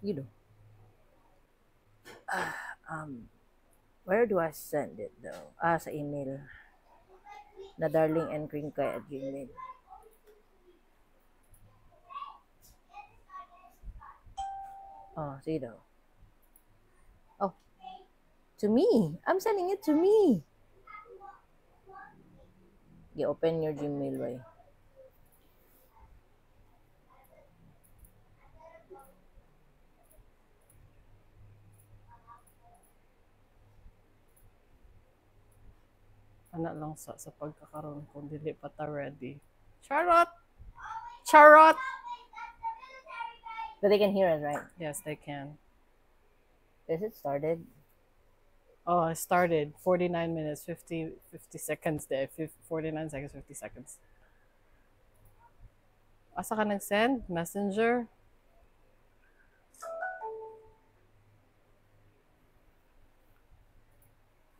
You know. Where do I send it though? Ah, sa email. Na darlingandkrinkay@gmail. Oh, sige daw. Oh, to me. I'm sending it to me. You open your Gmail way. Ana lang sa pagkakaroon kung dili pa ta ready. Charot! Charot! But they can hear us, right? Yes, they can. Is it started? Oh, it started. 49 minutes, 50 seconds there. 49 seconds, 50 seconds. Asa ka nag-send? Messenger?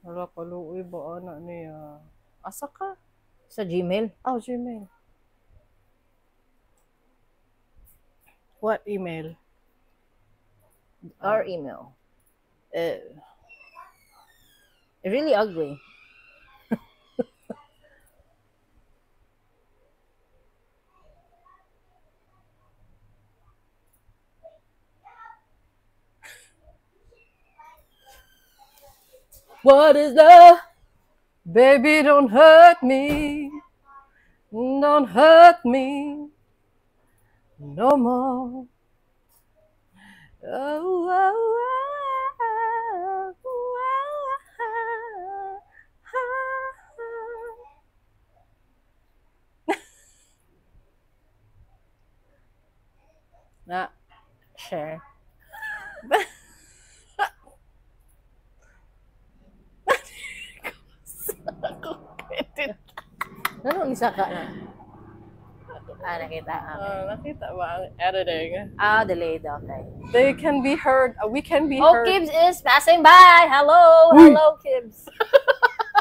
Wala, kaluoy ba ana niya? Asa ka? Sa Gmail? Oh, Gmail. What email? Our email. It's really ugly. What is love? Baby, don't hurt me. Don't hurt me no more. Oh, oh, oh, oh, oh, oh. Na. Sure. Ano isa ka na? Ah, nakita. Okay. Nakita ba ang editing? Ah, delayed. Okay. They can be heard. We can be Oh, heard. Kibbs is passing by. Hello. Uy. Hello, Kibbs.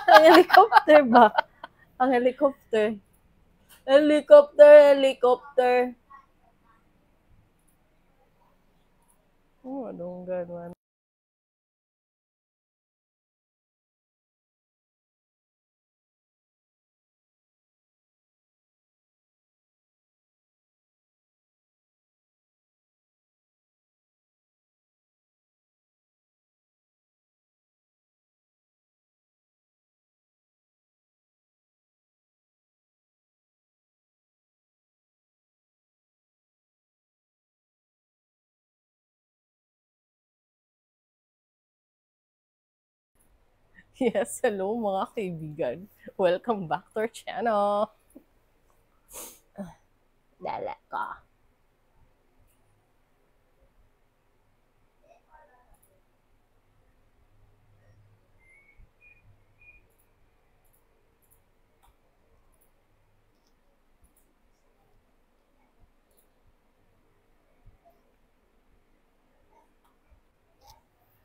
Ang helicopter ba? Ang helicopter. Helicopter, helicopter. Oh, anong ganun? Yes, hello mga kaibigan. Welcome back to our channel. Dala ka.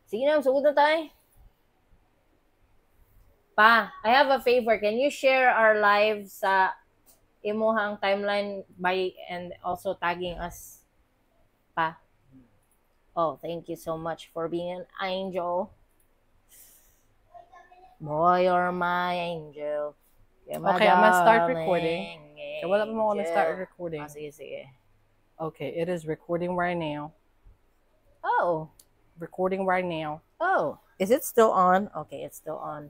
Sige na, sugod na tayo. Pa, I have a favor. Can you share our live sa imuhang timeline by and also tagging us? Pa. Oh, thank you so much for being an angel. Boy, you're my angel. You're my Okay, I'm gonna start recording. darling Okay, wala pa mo ako na-start angel. recording. Ah, sige, sige. Okay, it is recording right now. Oh. Recording right now. Oh. Is it still on? Okay, it's still on.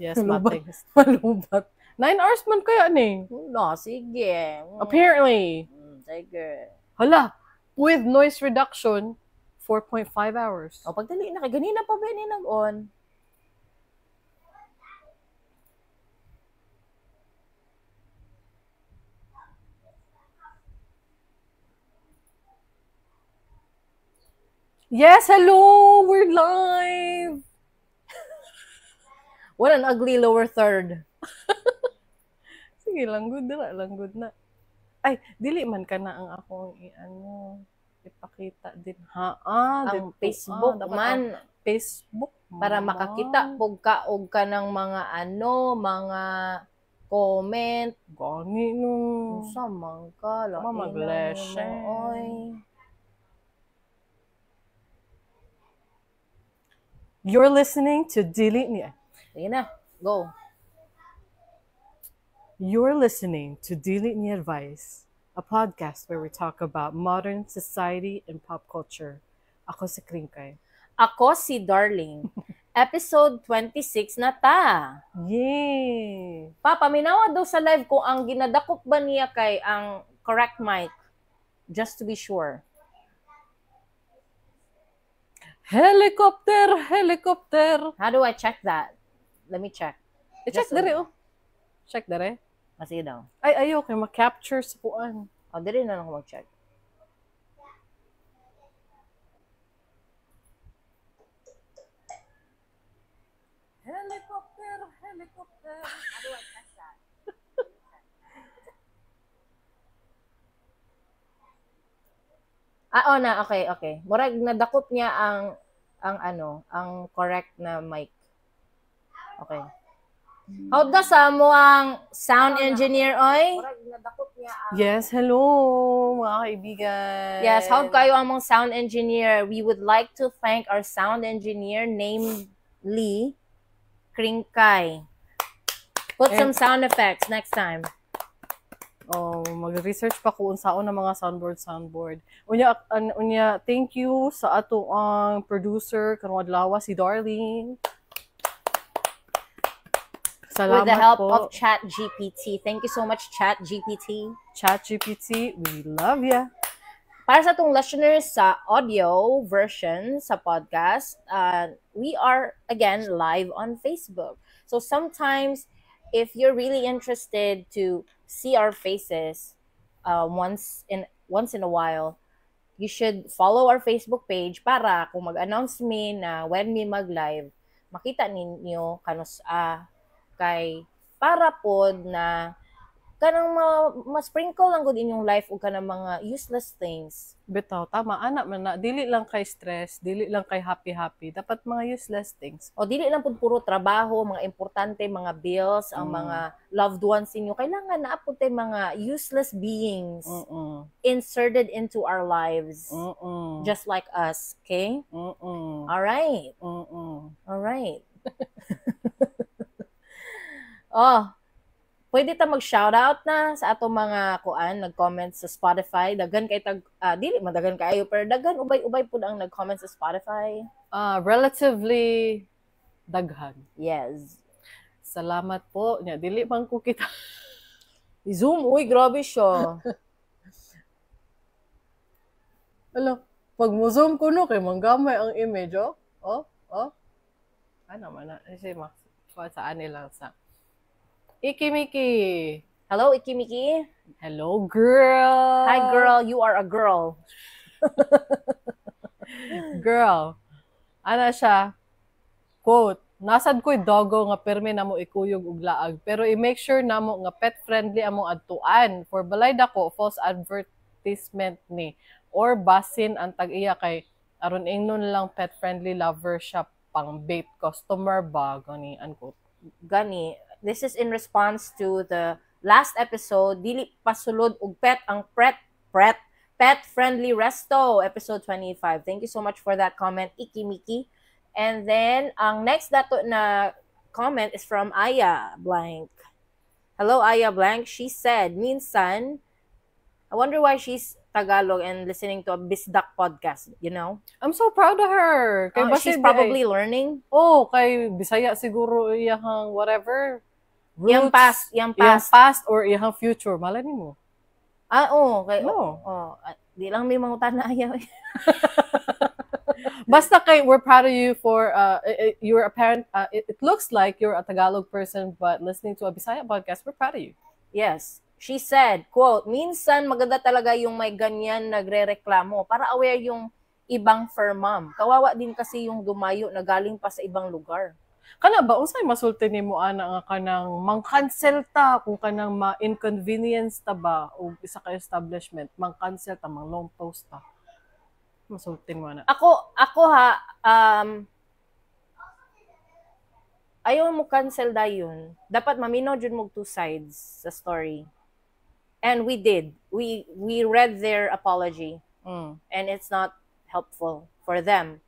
Yes, Malubat. mating. Malubat. 9 hours man kaya ni. No, sige. Apparently. Sige. Hala, with noise reduction, 4.5 hours. O, pagdali na kay ganina pa ba ni nag-on? Yes, hello! We're live! What an ugly lower third. Sige, lang good na, lang good na. Ay, dili man ka na ang akong i-ano, ipakita din. Ha, ah, Ang dito, Facebook ah, dapat man. ang Facebook Para man. makakita pug ka og ka ng mga ano, mga comment. Gani no. Unsa man ka, lain Ma, na mag-leshen. mo, oy. You're listening to Dili Ni. Sige na, go. You're listening to Dili Ni Advice, a podcast where we talk about modern society and pop culture. Ako si Kringkay. Ako si Darling. Episode 26 na ta. Yay! Pa, paminawa daw sa live kung ang ginadakop ba niya kay ang correct mic. Just to be sure. Helicopter! Helicopter! How do I check that? Let me check. I-check Just- dere, oh. Check dere. Ah, sige daw. Ay, ayaw, kay ma-capture sa kuan. O, dili na lang ako mag-check. Helicopter! Helicopter! How do I check that? Ah, oh na, okay. Murag nadakop niya ang ano, ang correct na mic. Okay. How da sa mo ang sound engineer oy? Murag nadakop niya ang Yes, hello, mga kaibigan. Yes, how kayo ang mga sound engineer? We would like to thank our sound engineer namely Kringkay. Put some sound effects next time. Oh, mag-research pa ko unsaon ng mga soundboard. Unya, thank you sa ato ang producer karong adlaw, si Darling. Salamat With the help po. Of ChatGPT. Thank you so much, ChatGPT. ChatGPT, we love ya. Para sa atong listeners sa audio version sa podcast, we are again live on Facebook. So sometimes, if you're really interested to see our faces once in a while, you should follow our Facebook page para kung mag-announce mi na when mi mag-live, makita ninyo kanus-a kay para pod na kanang ma-sprinkle lang gud inyong life ug kanang mga useless things. Bitaw, tama, ana man na. Dili lang kay stress, dili lang kay happy-happy. Dapat mga useless things. O dili lang pud puro trabaho, mga importante, mga bills, ang mga loved ones ninyo. Kailangan naa pud tay mga useless beings inserted into our lives. Just like us, okay? All right. All right. Oh, pwede ta mag-shoutout na sa atong mga kuan nag-comment sa Spotify. Daghan kay tag dili man daghan kaayo pero daghan ubay-ubay pud ang nag-comment sa Spotify. Ah, relatively daghan. Yes. Salamat po. Nya, dili man ko kita. Zoom, uy, grabe siya. Alo, pag mo zoom ko no kay manggamay ang image, oh. Oh. Ano man na kasi mas sa ani lang sa Iki Miki. Hello, Ikimiki. Hello, girl. Hi, girl. You are a girl. Girl. Ana siya, quote, "Naa sad ko'y dogo nga permi namo ikuyog og laag, pero i-make sure namo nga pet friendly among adtuan for balay dako false advertisement ni or basin ang tag-iya kay aron ingnon lang pet friendly lover siya, pang bait customer ba gani," unquote. Gani, this is in response to the last episode, dili pasulod og pet ang pet friendly resto, episode 25. Thank you so much for that comment, Ikimiki. And then, ang next dato na comment is from Aya Blank. Hello, Aya Blank. She said, minsan, I wonder why she's Tagalog and listening to a Bisdak podcast? I'm so proud of her. Kay Oh, basin she's di probably ay- learning. Oh, kay Bisaya siguro iyahang whatever. Yung Roots, past, yung iyang past. past or iyahang future. Malay nimo. Ah, oo. Kay, No. oh, ah, di lang may mangutana ayaw. Basta kay we're proud of you for you're a parent. It looks like you're a Tagalog person, but listening to a Bisaya podcast, we're proud of you. Yes. She said, quote, "Minsan maganda talaga yung may ganyan nagre-reklamo para aware yung ibang fur mom. Kawawa din kasi yung dumayo na galing pa sa ibang lugar." Kana ba unsay masulti nimo ana nga kanang mang-cancel ta kung kanang ma-inconvenience ta ba og isa ka establishment, mang-cancel ta, mang long post ta? Masulti mo ana. Ako ha, ayaw mo cancel dayon. Dapat maminaw jud mo two sides sa story. And we did. We read their apology and it's not helpful for them.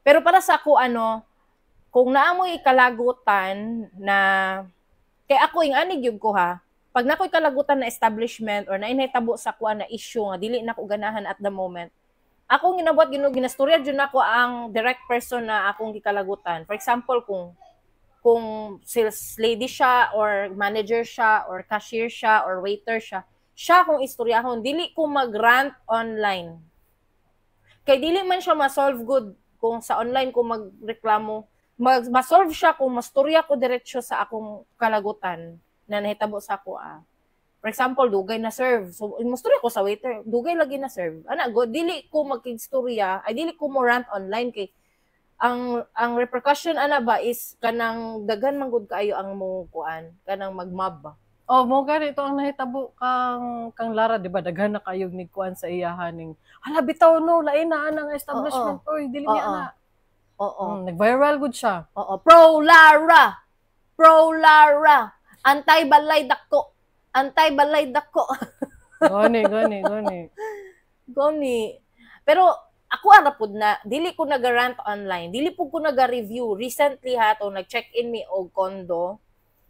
Pero para sa ako ano, Kung naa moy kalagutan na kay ako ing ani gyud ko ha, pag nakoy kalagutan na establishment or naay nahitabo sa kuan na issue nga dili na ko ganahan at the moment, akong ginabuhat ginuo, ginastorya jud nako ang direct person na akong gikalagutan. For example, kung sales lady siya or manager siya or cashier siya or waiter siya, siya akong istoryahon. Dili ko mag-rant online. Kay dili man siya ma-solve good kung sa online ko magreklamo. Ma-solve siya kung mastorya ko diretso sa akong kalagutan na nahitabo sa ako ah. For example, dugay na serve. So, mastorya ko sa waiter, dugay lagi na serve. Ana, go, dili ko makigstorya, ay dili ko mo rant online kay ang repercussion ana ba is kanang daghan man gud kaayo ang mo kuan, kanang magmob ba. Oh, mo ganito ang nahitabo kang Lara, di ba? Daghan na kayog ni kuan sa iyahan ning hala bitaw no, lain na anang establishment oy, dili niya na. Nag-viral gud siya. Oo. Pro Lara. Pro Lara. Antay balay dako. Antay balay dako. Gani, gani, gani. Gani. Pero ako ara pud na dili ko naga-rant online. Dili pud ko naga-review. Recently ha to nag-check-in mi og condo.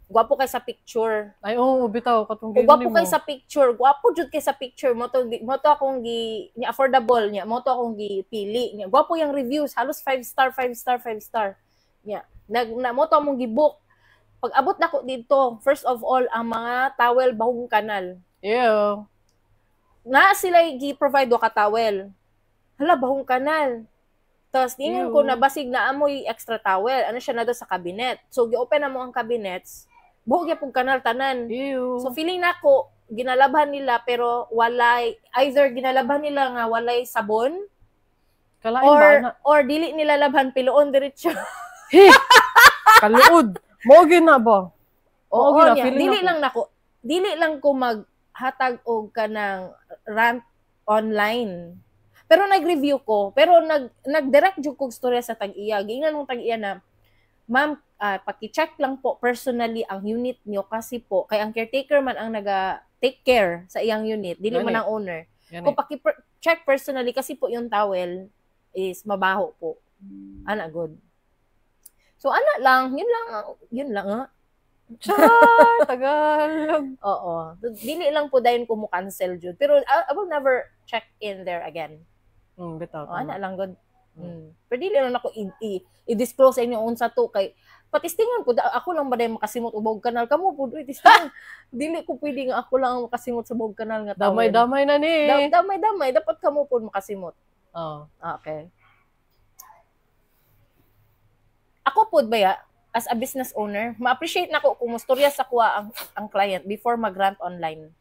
Gwapo kay sa picture. Ay, oo, bitaw katong O gwapo kay sa picture. Gwapo jud kay sa picture. Mo to akong gi ni affordable niya. Mo to akong gipili niya. Gwapo yung reviews, halos 5 star, 5 star, 5 star. Niya. Nag na mo to among gi-book. Pag abot nako dito, first of all, ang mga towel bahong kanal. Ew. Na sila gi-provide wa ka towel. Hala, bahong kanal. Tapos, ingon ko Ew. na basig na amoy extra towel. Ano siya na doon sa cabinet. So, gi-open na mo ang cabinets. Buhok gyapon kanal tanan. Ew. So, feeling nako ginalabhan nila pero walay, either ginalabhan nila nga walay sabon Kalain or ba na? or dili nila labhan, piloon diretso. Hi! Kaluod. Mo gyud na ba? Oo, gyud na, niya. feeling Dili nako. lang nako. Dili lang ko maghatag og kanang rant online. Pero nag-review ko, pero nag-direct jud kog storya sa tag-iya. Giingnan nung tag-iya na, "Ma'am, paki-check lang po personally ang unit nyo kasi po kay ang caretaker man ang naga take care sa iyang unit, dili man Gani. ang owner. Gani. Kung paki-check personally kasi po yung towel is mabaho po." Ana good. So ana lang, yun lang, yun lang ah. Char, Tagalog. Oo. Dili lang po dayon ko mo cancel jud. Pero I will never check in there again. Bitaw. Oh, ana Tama. lang good. Pero dili lang ako i-disclose sa inyo unsa to kay patistingan po ako lang ba dayon makasimot og bahog kanal kamo po uy, tistingan. Dili ko pwede nga ako lang ang makasimot sa bahog kanal nga towel. Damay-damay na ni. Damay-damay dapat kamo po makasimot. Oh. Okay. Ako pod baya as a business owner, ma-appreciate nako kung mustorya sa kuha ang client before mag-rant online.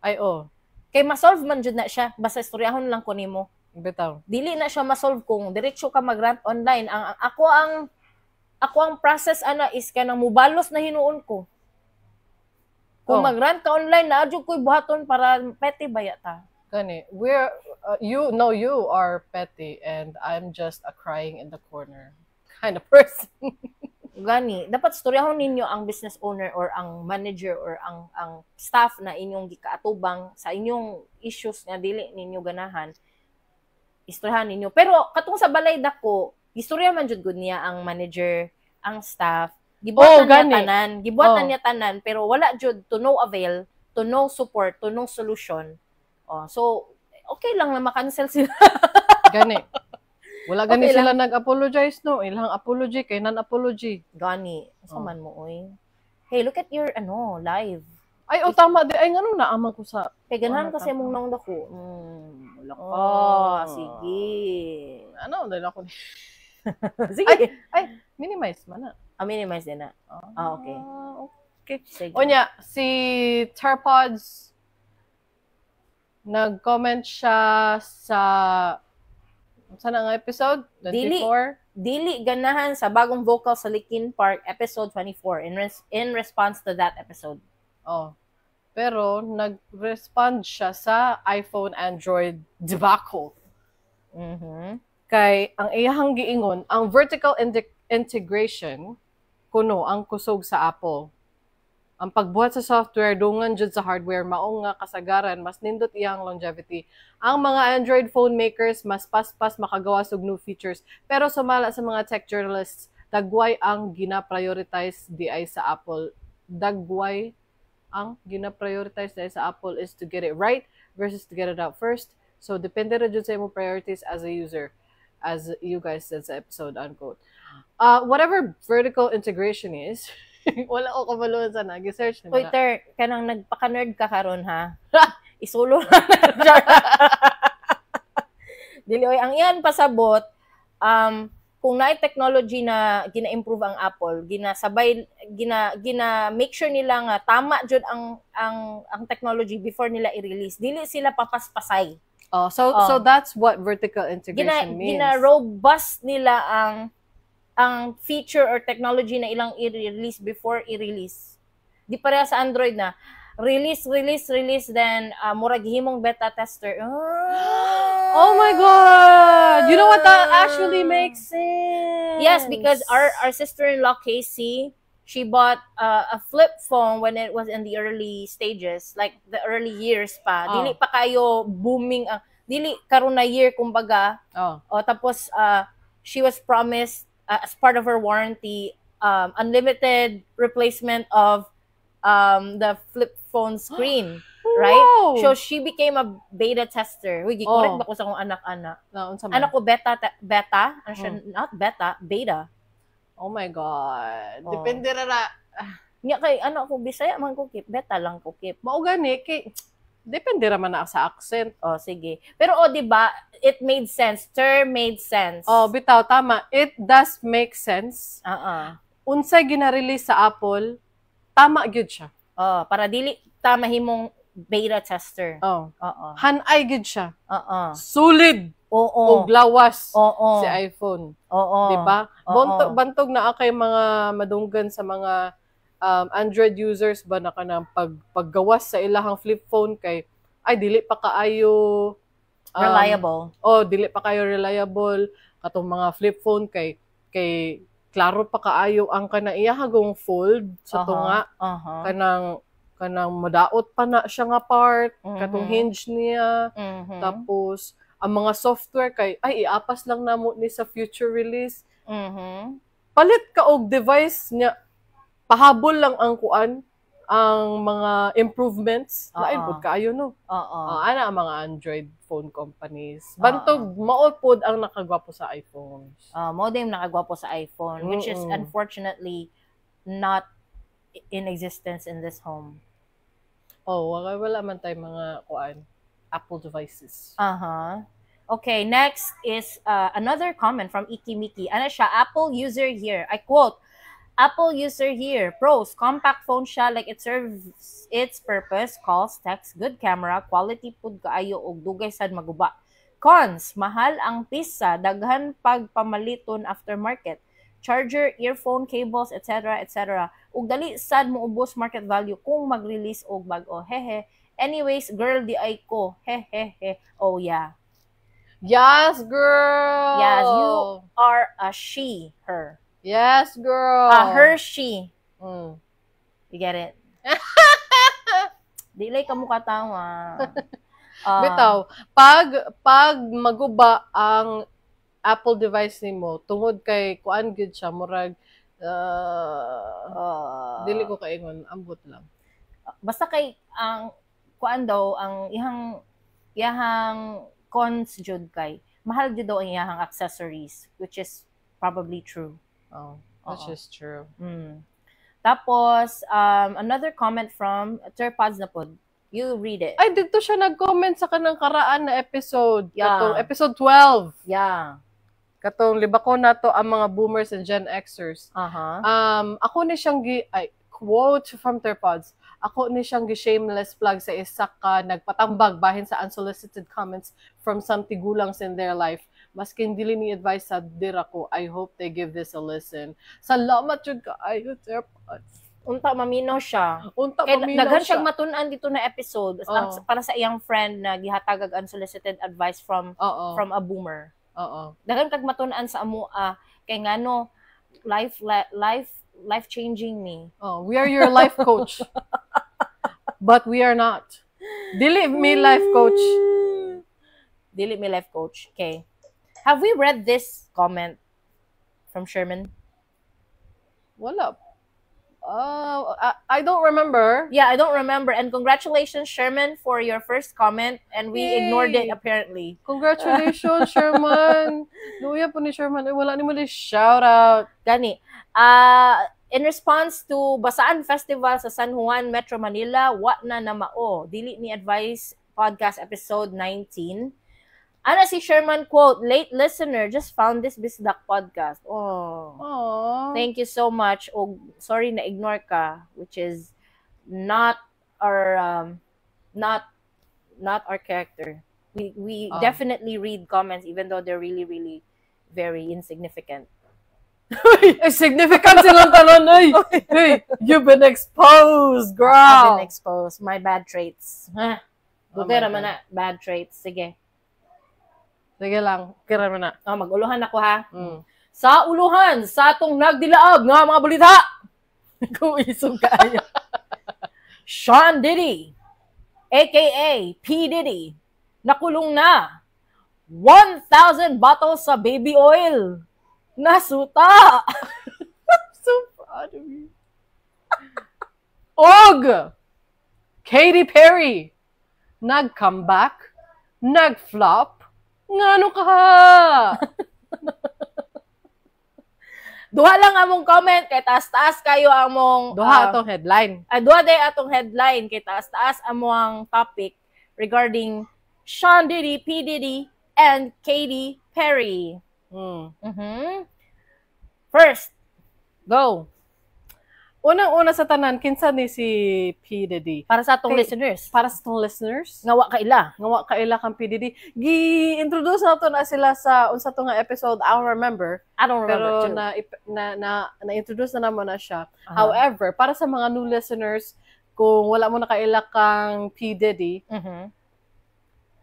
Ay, oh. Kay ma-solve man jud na siya basta istoryahon lang ko nimo. Bitaw. Dili na siya ma-solve kung diretso ka mag-rant online. Ang ako ang process ana is kanang mubalos na hinuon ko. Kung mag-rant ka online, naa jud ko'y buhaton para petty baya ta. Gani. We're, you, no, you are petty and I'm just a crying in the corner kind of person. Gani, dapat istoryahon ninyo ang business owner or ang manager or ang staff na inyong gikaatubang sa inyong issues nga dili ninyo ganahan. Istoryahan ninyo. Pero katong sa balay dako, istorya man jud gud niya ang manager, ang staff. Gibuhat Oh, na niya gani. tanan, gibuhat na Oh. niya tanan pero wala jud, to no avail, to no support, to no solution. Oh, so okay lang na ma-cancel sila. Gani. Wala gani Okay sila nag-apologize, no? Ilang apology kay non-apology. Gani, sa Oh. man mo oy. Hey, look at your ano, live. Ay, oh, tama di. Ay, ngano naamang ko sa Kay ganahan Wala kasi tama. mong naong dako. Wala ka. Oh. Sige. Ano, dahil ako Sige. Minimize man na. Ah, minimize din na. Ah, okay. Okay. Sige. Unya, si Tarpods, nag-comment siya sa saan nga episode? 24? Dili ganahan sa bagong vocal sa Linkin Park episode 24 in response to that episode. Oh. Pero nag-respond siya sa iPhone Android debacle. Kay ang iyahang giingon, ang vertical integration kuno ang kusog sa Apple. Ang pagbuhat sa software dungan jud sa hardware, mao nga kasagaran mas nindot iyang longevity. Ang mga Android phone makers mas paspas makagawa og new features, pero sumala sa mga tech journalists, Dagway ang gina-prioritize diay sa Apple. Dagway ang gina-prioritize diay sa Apple is to get it right versus to get it out first. So, depende ra jud sa imong priorities as a user, as you guys said sa episode," unquote. Whatever vertical integration is, wala ko kabalo sa nag-search na. Uy, Ter, kanang nagpaka-nerd ka karon ha. Isulo na. Dili oy, ang iyan pasabot, kung naay technology na gina-improve ang Apple, ginasabay gina gina make sure nila nga tama jud ang technology before nila i-release. Dili sila papaspasay. Oh, so Oh. so that's what vertical integration means. Gina robust nila ang feature or technology na ilang i-release before i-release. Di pareha sa Android na release, release, release, then murag himong beta tester. Oh my God! You know what? That actually makes sense. Yes, because our sister-in-law Casey, she bought a flip phone when it was in the early stages, like the early years pa. Oh. Dili pa kayo booming ang dili karon na year kumbaga. Oh. O tapos she was promised as part of her warranty unlimited replacement of the flip phone screen, right? Wow! So she became a beta tester. Uy, gi-correct Oh. ba ko sa akong anak-anak? Na, unsa man? Ano ko beta beta? Ano siya? Not beta, beta. Oh my God. Oh. Depende ra ra. Nya kay ano ako Bisaya man ko kip, beta lang ko kip. Mao gani kay depende ra man na sa accent. Oh, sige. Pero oh, di ba? It made sense. Term made sense. Oh, bitaw tama. It does make sense. Unsay gina-release sa Apple, tama gyud siya. Oh, para dili ta mahimong beta tester. Oh. Oo. Hanay gyud siya. Oo. Solid og lawas Oo. si iPhone, Oo. di ba? Oo. Bantog bantog na kay mga madunggan sa mga Android users ba na kanang paggawas sa ilahang flip phone kay ay dili pa kaayo Reliable. Oh, dili pa kayo reliable katong mga flip phone kay klaro pa kaayo ang kana iyahagong fold sa tunga, kanang kanang madaot pa na siya nga part katong hinge niya, tapos ang mga software kay ay iapas lang namo ni sa future release. Palit ka og device niya, pahabol lang ang kuan, ang mga improvements. Lain pud kaayo, no? Oo. Ah, ana ang mga Android phone companies. Bantog mao pod ang nakagwapo sa iPhones. Mao din nakagwapo sa iPhone, which is unfortunately not in existence in this home. Oh, wala, wala man tay mga kuan, Apple devices. Okay, next is another comment from Iki Miki. Ano siya? "Apple user here." I quote, "Apple user here. Pros, compact phone siya, like it serves its purpose, calls, text, good camera, quality pud kaayo og dugay sad maguba. Cons, mahal ang pisa, daghan pag pamaliton aftermarket. Charger, earphone, cables, etc., etc. Ug dali sad moubos market value kung mag-release og bag-o. Hehe. Anyways, girl diay ko. Hehehe." Oh yeah. Yes, girl. Yes, you are a she, her. Yes, girl. A her, she. You get it? Dili ka mukha tawa. Ah, Bitaw, pag maguba ang Apple device nimo tungod kay kuan gyud siya murag dili ko kaingon, ambot lang. Basta kay ang kuan daw ang iyahang cons jud kay mahal jud daw ang iyahang accessories, which is probably true. Oh, which Oo. Is true. Tapos another comment from Terpods na pod. You read it. Ay, dito siya nag-comment sa kanang karaan na episode. Yeah. Katong episode 12. Katong libako nato ang mga boomers and Gen Xers. Ako ni siyang gi ay, quote from Terpods. "Ako ni siyang gi-shameless plug sa isa ka nagpatambag bahin sa unsolicited comments from some tigulangs in their life. Maskin dili ni advice sa dira ko, I hope they give this a listen." Salamat jud kaayo, Terpods. Unta maminaw siya. Unta Kay paminaw daghan siya. siyang matun-an dito na episode Oo. Para sa iyang friend na gihatag og unsolicited advice from Oo. from a boomer. Oo. Daghan kag matun-an sa amoa kay ngano life changing ni. Oh, we are your life coach. But we are not. Dili me life coach. Dili mi life coach. Okay. Have we read this comment from Sherman? Wala. I don't remember. Yeah, I don't remember. And congratulations, Sherman, for your first comment. And we Yay! Ignored it apparently. Congratulations, Sherman. Luya pod ni Sherman. Ay, wala nimo ni shout out. Gani. In response to Basaan Festival sa San Juan, Metro Manila, wa na na mao. Dili ni advice podcast episode 19. Ana si Sherman, quote, "Late listener, just found this Bisdak podcast." Oh. Aww. Thank you so much. Oh, sorry na ignore ka, which is not our character. We Oh. definitely read comments even though they're really, really very insignificant. Eh, significant silang tanan. Ay, hey, you've been exposed, girl. I've been exposed. My bad traits. Ha? Oh Dugay my raman na bad traits. Sige. Sige lang. Kira mo na. Oh, mag-uluhan ako ha. Sa uluhan, sa atong nagdilaab nga mga balita. Kung isog kaayo. Sean Diddy, aka P. Diddy, nakulong na. 1,000 bottles sa baby oil. Nasuta. So proud of you. Og! Katy Perry! Nag-comeback, nag-flop, ngano ka? Duha lang among comment kay taas-taas kayo among Duha atong headline. Ay, duha day atong headline kay taas-taas among topic regarding Sean Diddy, P. Diddy, and Katy Perry. First, go. Unang-una sa tanan, kinsa ni si P. Diddy? Para sa atong Kay- listeners. Para sa atong listeners, Nga wa kaila. Nga wa kaila kang P. Diddy. Gi-introduce na to na sila sa unsa to nga episode, I don't remember. I don't remember Pero too. na na na na-introduce na naman na siya. Aha. However, para sa mga new listeners, kung wala mo nakaila kang P. Diddy,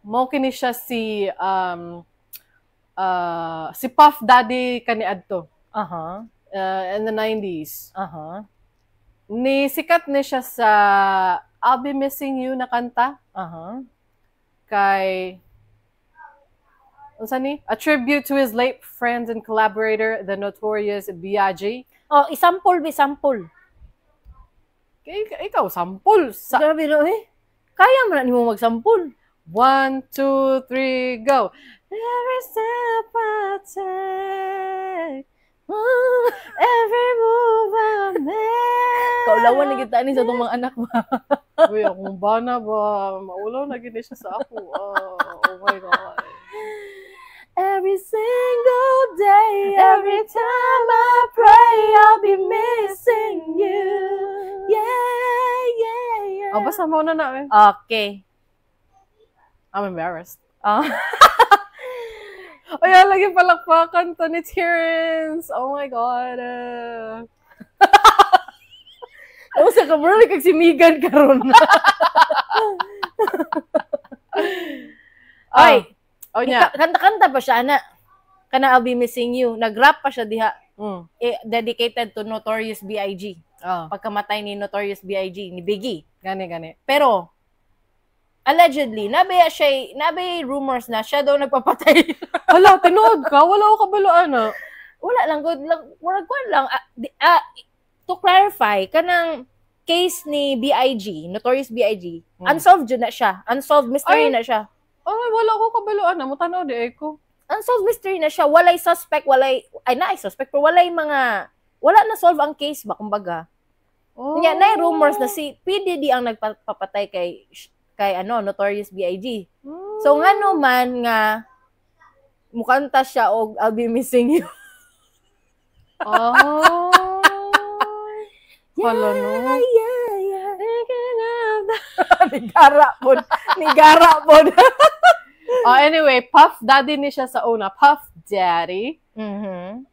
mao kini siya si Puff Daddy kaniadto in the 90s. Ni sikat ni siya sa "I'll Be Missing You" na kanta kay unsa ni? A tribute to his late friend and collaborator, the Notorious B.I.G. Oh, isample bi sample. Kay ikaw sampol sa Grabe no eh. Kaya man na nimo magsampol. One, two, three, go. Every step I take, every move I make. Kaulawan na kita ni sa atong mga anak ba. Uy, akong bana ba? Maulaw na gini siya sa ako. Oh, oh my God. Every single day, every time I pray, I'll be missing you. Yeah. Oh, basta mo na na eh. Okay. I'm embarrassed. Ah. Ay, lagi palakpakan to ni Terrence. Oh my God. Oh, sa kabro kag si Megan karon. Ay, Oh, nya. Kanta-kanta pa siya ana. Kana "I'll Be Missing You." Nag-rap pa siya diha. Eh, dedicated to Notorious B.I.G. Oh, Pagkamatay ni Notorious B.I.G. ni Biggie. Gani, gani. Pero allegedly, nabi rumors na siya daw nagpapatay. Hala, tinuod ka? Wala ko kabalo, ano? Wala lang good lang, murag kuan lang. To clarify, kanang case ni B.I.G., Notorious B.I.G., unsolved jud na siya. Unsolved mystery Ay. na siya. Ay, wala ko kabalo, ano? Mutanaw di ay ko. Unsolved mystery na siya. Walay suspect, walay, ay naay suspect, pero walay mga, wala na solve ang case ba, kumbaga. Oh. Nya, naay rumors na si P. Diddy ang nagpapatay kay ano, Notorious B.I.G. So ngano man nga mukanta siya og "I'll Be Missing You." Oh. Hala, no. Yeah. Nigara pod. Nigara pod. Oh, anyway, Puff Daddy ni siya sa una. Puff Daddy.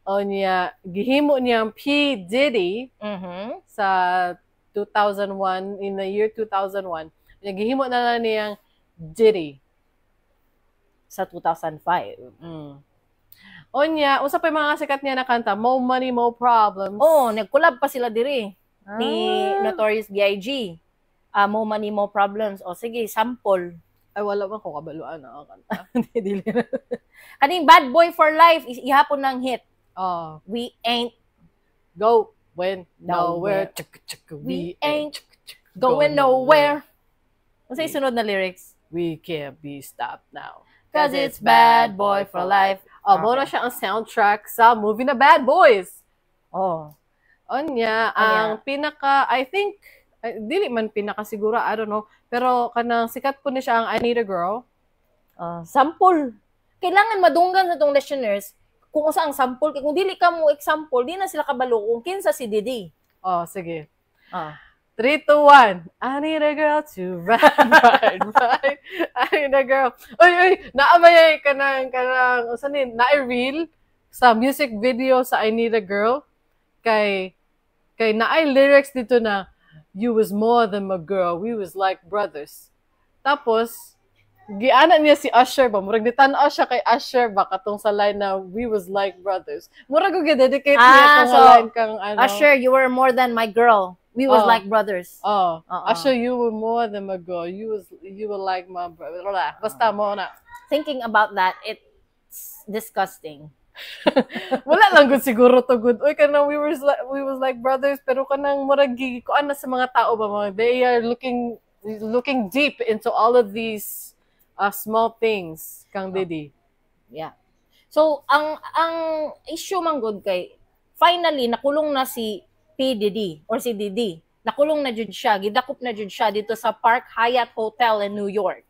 O niya, gihimo niyang P. Diddy sa 2001, in the year 2001. Niya, gihimo na lang niyang Diddy. Sa 2005. Onya, unsa pa yung mga sikat niya na kanta? "Mo Money, Mo Problems." Oh, nag-collab pa sila diri ni Ah. Notorious B.I.G. Ah, "Mo Money Mo Problems." O sige, sample. Ay, wala man ko kabalo ana ang kanta. Dili na. Kaning "Bad Boy for Life" ihapon ng hit. Oh, We ain't go. When nowhere, chuk, chuk, we We ain't ain't chuk, chuk, going nowhere. Unsay sunod na lyrics? We can't be stopped now. 'Cause it's bad boy for life. Oh, mao na siya ang soundtrack sa movie na Bad Boys. Oh. Onya, ang pinaka, I think, ay, dili man pinaka siguro, I don't know, pero kanang sikat po ni siya ang I Need a Girl. Sample. Kailangan madunggan sa atong listeners kung unsa ang sample. Kay kung dili ka mo example, di na sila kabalo kung kinsa si Diddy. Oh, sige. Ah. 3, 2, 1. I need a girl to ride, ride, ride. I need a girl. Uy, uy, naamay kanang, usa ni, na-reel sa music video sa I Need a Girl. Kay naay lyrics dito na, "You was more than my girl, we was like brothers." Tapos, giana niya si Usher ba? Murag nitan-aw siya kay Usher ba katong sa line na "we was like brothers." Murag og dedicate niya Ah, tong so, line kang ano. "Usher, you were more than my girl. We was Oh. like brothers." Oh, Oo. "Usher, you were more than my girl. You were like my brother." Wala. Basta mo na. Thinking about that, it's disgusting. Wala lang gud siguro to good. Uy, kanang we was like brothers, pero kanang murag gi kuan na sa mga tao ba, mga they are looking deep into all of these small things kang Diddy. Yeah. So, ang issue man gud kay finally nakulong na si P Diddy or si Diddy. Nakulong na jud siya, gidakop na jud siya dito sa Park Hyatt Hotel in New York.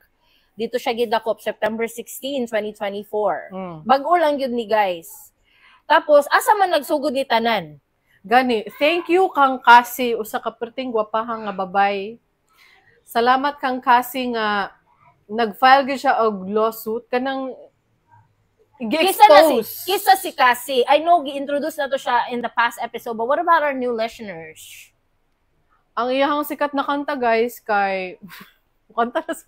Dito siya gidakop September 16, 2024. Bag-o lang yun ni, guys. Tapos asa man nagsugod ni tanan? Gani, thank you kang Cassie, usa ka perting gwapahang nga babay. Salamat kang Cassie nga nag-file gyud siya og lawsuit kanang Kisa na si gi-expose. Kisa si Cassie. I know gi-introduce na to siya in the past episode, but what about our new listeners? Ang iyahang sikat na kanta, guys, kay kanta na sa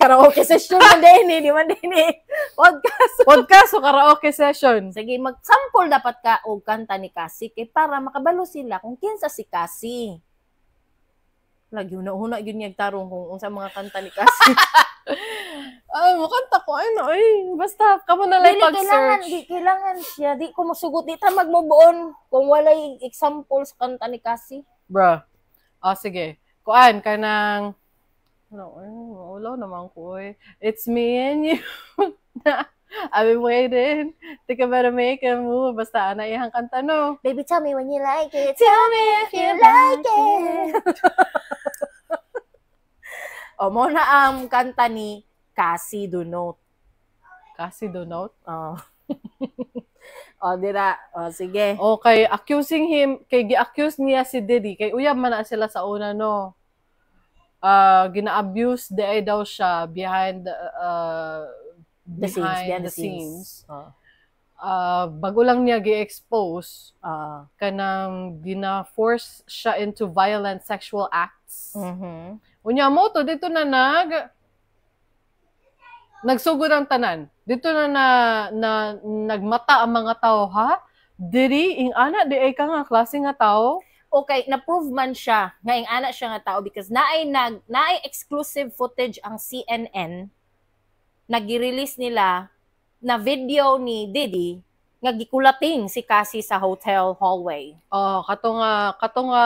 Karaoke session man din eh, di man din eh. Podcast. Podcast o karaoke session. Sige, mag-sample dapat ka og kanta ni Cassie kay para makabalo sila kung kinsa si Cassie. Lagi huna-huna yun niya tarong kung unsa mga kanta ni Cassie. Ay, mo kanta ko ano ay, basta kamo na lang Dili kailangan, pag-search. di kailangan siya. Di ko masugot, di ta mag-move on kung walay example sa kanta ni Cassie. Bruh. Ah, sige. Kuan kanang ano, ay, maulaw naman ko eh. It's me and you. I've been waiting. Think I better make a move. Basta ana iyang kanta, no. Baby, tell me when you like it. Tell me if you like it. O, mo na ang kanta ni Cassie Dunot. Cassie Dunot. Oh. O, dira. O, sige. Okay, accusing him, kay gi-accuse niya si Diddy, kay uyab man na sila sa una, no. Gina-abuse di ay daw siya behind The scenes, behind behind the the scenes. scenes. Bago lang niya gi-expose kanang gina-force siya into violent sexual acts. Unya mo to dito na nagsugod ang tanan. Dito na nagmata ang mga tao, ha? Diri ing ana di ay ka nga klase nga tao. Okay, na-prove man siya nga ing ana siya nga tao because naay exclusive footage ang CNN na gi-release nila na video ni Diddy nga gikulating si Cassie sa hotel hallway. Oh, kato nga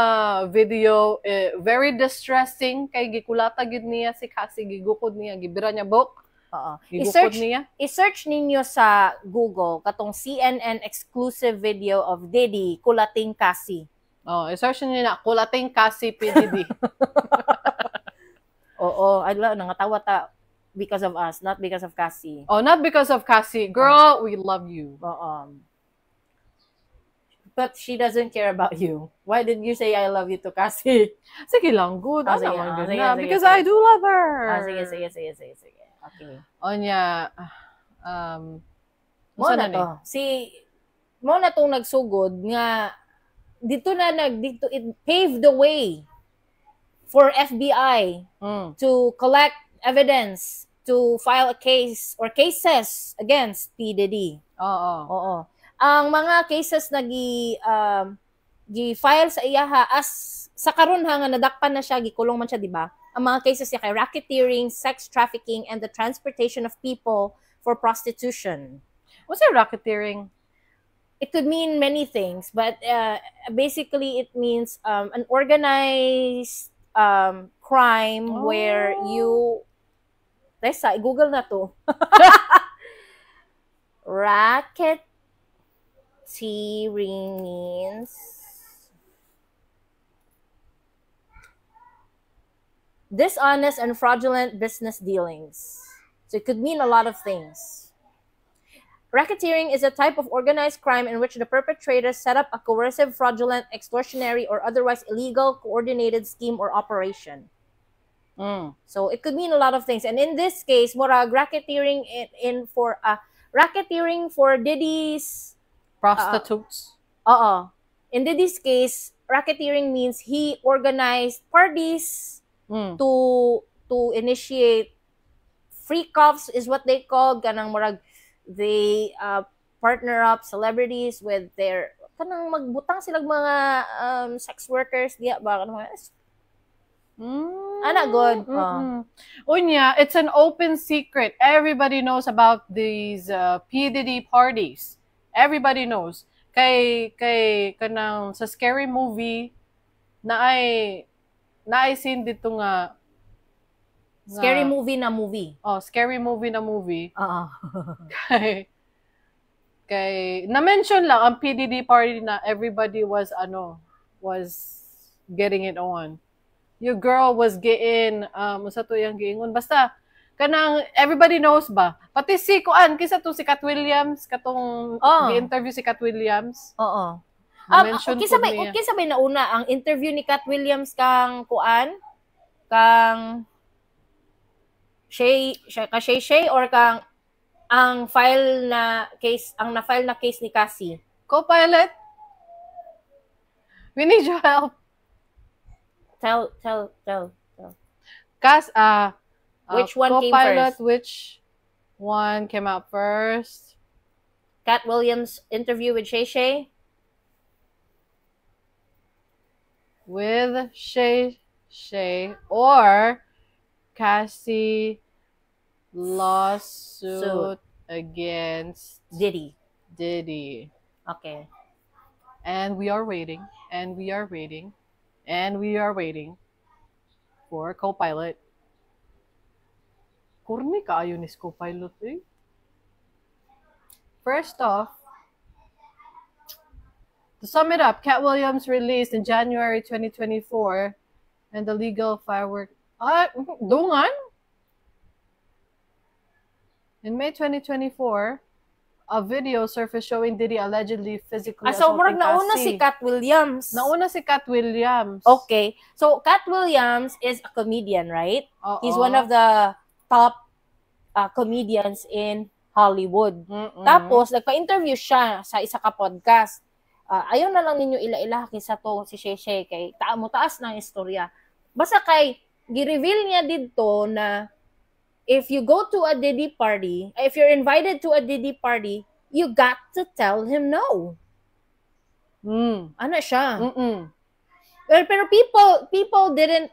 video eh, very distressing kay gikulata gid niya si Cassie, gigukod niya, gibira niya buhok, Oo. gigukod I-search niya. I-search ninyo sa Google katong CNN exclusive video of Diddy kulating Cassie. Oh, i-search niyo na kulating Cassie PDD. Oo, ay nangatawa ta because of us, not because of Cassie. Oh, not because of Cassie. Girl, we love you. Oo. But she doesn't care about you. Why did you say "I love you" to Cassie? Sige lang, good. Ah, Ano sige, naman ah, good sige, na. sige, Because sige. I do love her. Ah, sige. Okay. Onya, Mo unsa na ni? to. Si mo na tong nagsugod nga dito na nag dito it paved the way for FBI to collect evidence to file a case or cases against P. Diddy. Oo. Oo. Ang mga cases na gi file sa iyaha as sa karon ha nga nadakpan na siya, gikulong man siya, di ba? Ang mga cases niya kay racketeering, sex trafficking, and the transportation of people for prostitution. What's a racketeering? It could mean many things, but basically it means an organized crime where you. Tesa, i-Google na to. Racketeering means dishonest and fraudulent business dealings. So it could mean a lot of things. Racketeering is a type of organized crime in which the perpetrators set up a coercive, fraudulent, extortionary, or otherwise illegal coordinated scheme or operation. So it could mean a lot of things. And in this case, murag racketeering in for racketeering for Diddy's Prostitutes. Oo. In Diddy's case, racketeering means he organized parties to initiate freak offs is what they call, kanang murag they partner up celebrities with their kanang magbutang silang mga sex workers diya ba, kanang mga Ana, good. Unya, it's an open secret. Everybody knows about these P. Diddy parties. Everybody knows. Kay kanang sa Scary Movie na ay scene dito nga Scary Movie na movie. Oh, Scary Movie na movie. Oo. Kay na-mention lang ang P. Diddy party na everybody was ano was getting it on. Your girl was getting usa to iyang giingon, basta kanang everybody knows ba, pati si kuan, kinsa to, si Katt Williams, katong gi-interview si Katt Williams. Na-mention Kinsa pud may niya. Kinsa may nauna, ang interview ni Katt Williams kang kuan, kang Shay Shay, ka Shay Shay, or kang ang file na case, ang na-file na case ni Cassie? Co-pilot, we need your help. Tell, tell, tell, tell. Cas Which one came Co-pilot, first? Which one came out first? Katt Williams interview with Shay Shay? With Shay Shay or Cassie lawsuit Suit. Against Diddy. Diddy. Okay. And we are waiting, and we are waiting, and we are waiting for co-pilot. Corny kaayo ni co-pilot eh. First off, to sum it up, Katt Williams released in January 2024 and the legal firework. Ah, dungan? In May 2024, a video surfaced showing Diddy allegedly physically Ah, so murag assaulting nauna si Cassie. Katt Williams. Nauna si Katt Williams. Okay. So Katt Williams is a comedian, right? Oo. He's one of the top comedians in Hollywood. Tapos nagpa-interview siya sa isa ka podcast. Ayaw na lang ninyo ila-ila kinsa to si Shay Shay kay taa mo taas ng istorya. Basta kay gi-reveal niya didto na if you go to a Diddy party, if you're invited to a Diddy party, you got to tell him no. Ano siya? Pero people didn't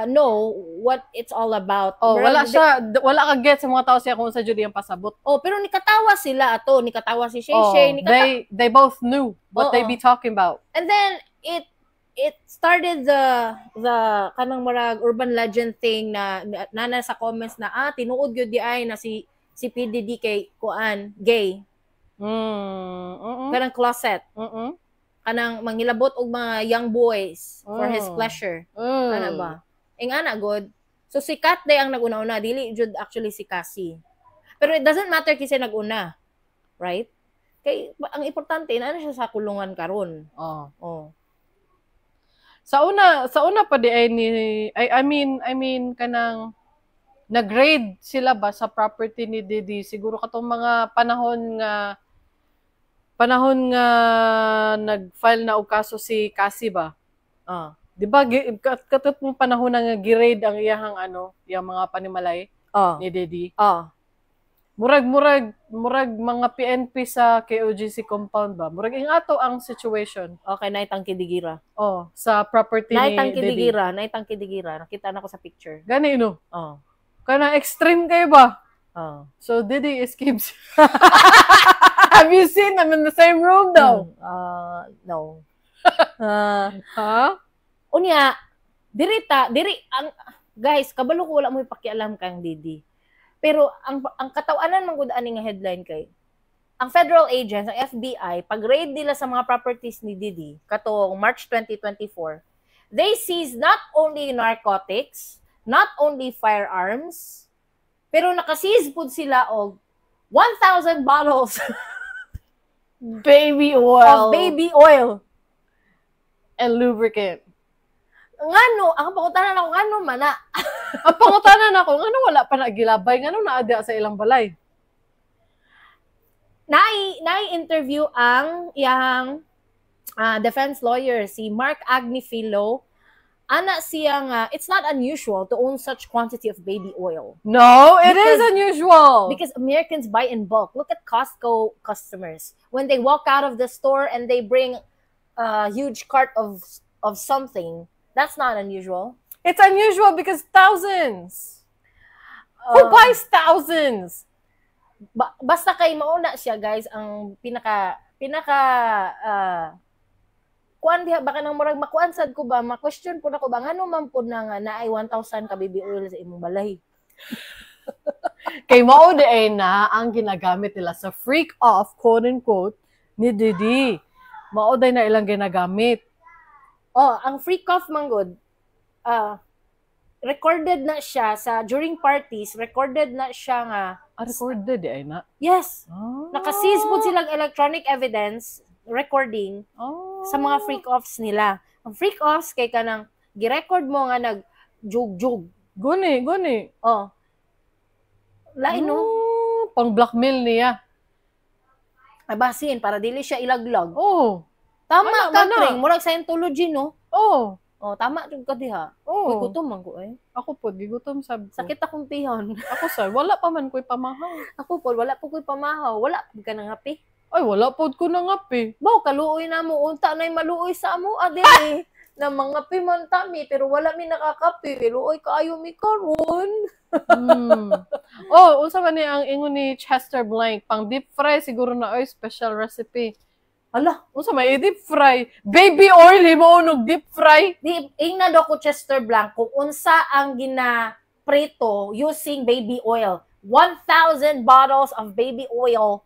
know what it's all about. Oh, Pero wala siya, wala ka get sa mga tao siya kung sa jud iyang pasabot. Oh, pero nikatawa sila ato, nikatawa si Shay Oh, Shay, they both knew what they Oo. Be talking about. And then it started the kanang murag urban legend thing na na sa comments na tinuod gyud di ay na si PDD kay kuan, gay, kanang closet, kanang mangilabot og mga young boys for his pleasure. Ana ba? Ing ana god. So si Katt diay ang naguna-una, dili jud actually si Cassie. Pero it doesn't matter kinsa naguna. Right? Kay ang importante na siya sa kulungan karon. Oh. Oh. Sa una pa di ay ni I mean kanang nag-raid sila ba sa property ni Diddy siguro katong mga panahon nga nag-file na og kaso si Cassie ba? Oh. Di ba katot mo panahon na nga gi-raid ang iyahang ano, iyang mga panimalay ni Diddy? Oh. Murag mga PNP sa KOJC compound ba? Murag ing ato ang situation. Okay, naitang kidigira. Oh, sa property ni Naitang Diddy. kidigira, naitang kidigira. Nakita na ko sa picture. Gani no. Oh. Kana extreme kayo ba? Oh. So Diddy escapes. Have you seen them in the same room though? No. Huh? Unya, diri ta, diri ang guys, kabalo ko wala mo ipakialam kang Diddy. Pero ang katawanan man gud ani nga headline kay ang federal agents, ang FBI, pag-raid nila sa mga properties ni Diddy katong March 2024, they seized not only narcotics, not only firearms, pero nakaseize pud sila og 1,000 bottles baby oil of baby oil. And lubricant. Ngano, ang pangutanan ako, ngano man na? Ang pangutanan nako, ngano wala pa na gilabay, ngano naa diha sa ilang balay? Naay interview ang iyang defense lawyer, si Mark Agnifilo. Ana siya nga it's not unusual to own such quantity of baby oil. No, it is unusual. Because Americans buy in bulk. Look at Costco customers. When they walk out of the store and they bring a huge cart of something, that's not unusual. It's unusual because thousands. Who buys thousands? Basta kay mauna siya, guys, ang pinaka pinaka kuan diha baka nang murag makuan sad ko ba, ma-question po nako ba, ngano man pud na nga naay 1,000 ka baby oil sa imong balay? Kay mao di ay na ang ginagamit nila sa freak off, quote unquote, ni Diddy. Mao day na ilang ginagamit. Oh, ang freak off man gud, recorded na siya sa during parties, recorded na siya nga Ah, recorded di ay na. Yes. Ah. Naka-seize pud silang electronic evidence recording sa mga freak offs nila. Ang freak offs kay kanang gi-record mo nga nag jug-jug. Guni, guni. Oh. Lain, no? Oh, pang blackmail niya. Ay, basin para dili siya ilaglag. Oh. Tama Mana, ka, mana. Kring. Murag Scientology, no? Oh. Oh, tama jud ka diha. Oh. Uy, gutom man ko eh. Ako po, gigutom sab ko. Sakit akong pihon. Ako sa, wala pa man ko'y pamahaw. Ako po, wala po ko'y pamahaw. Wala po ka nangapi. Ay, wala po ko nangapi. Baw, kaluoy na mo. Unta na'y maluoy sa amo, adere. Na mga man mi, pero wala mi nakakape. Luoy kaayo mi karon. Oh, unsa man ni ang ingon ni Chester Blank, pang deep fry siguro na oy, special recipe. Hala, Unsa may deep fry? Baby oil himo og deep fry. Di ingna daw ko, Chester Blank, kung unsa ang gina prito using baby oil. 1,000 bottles of baby oil.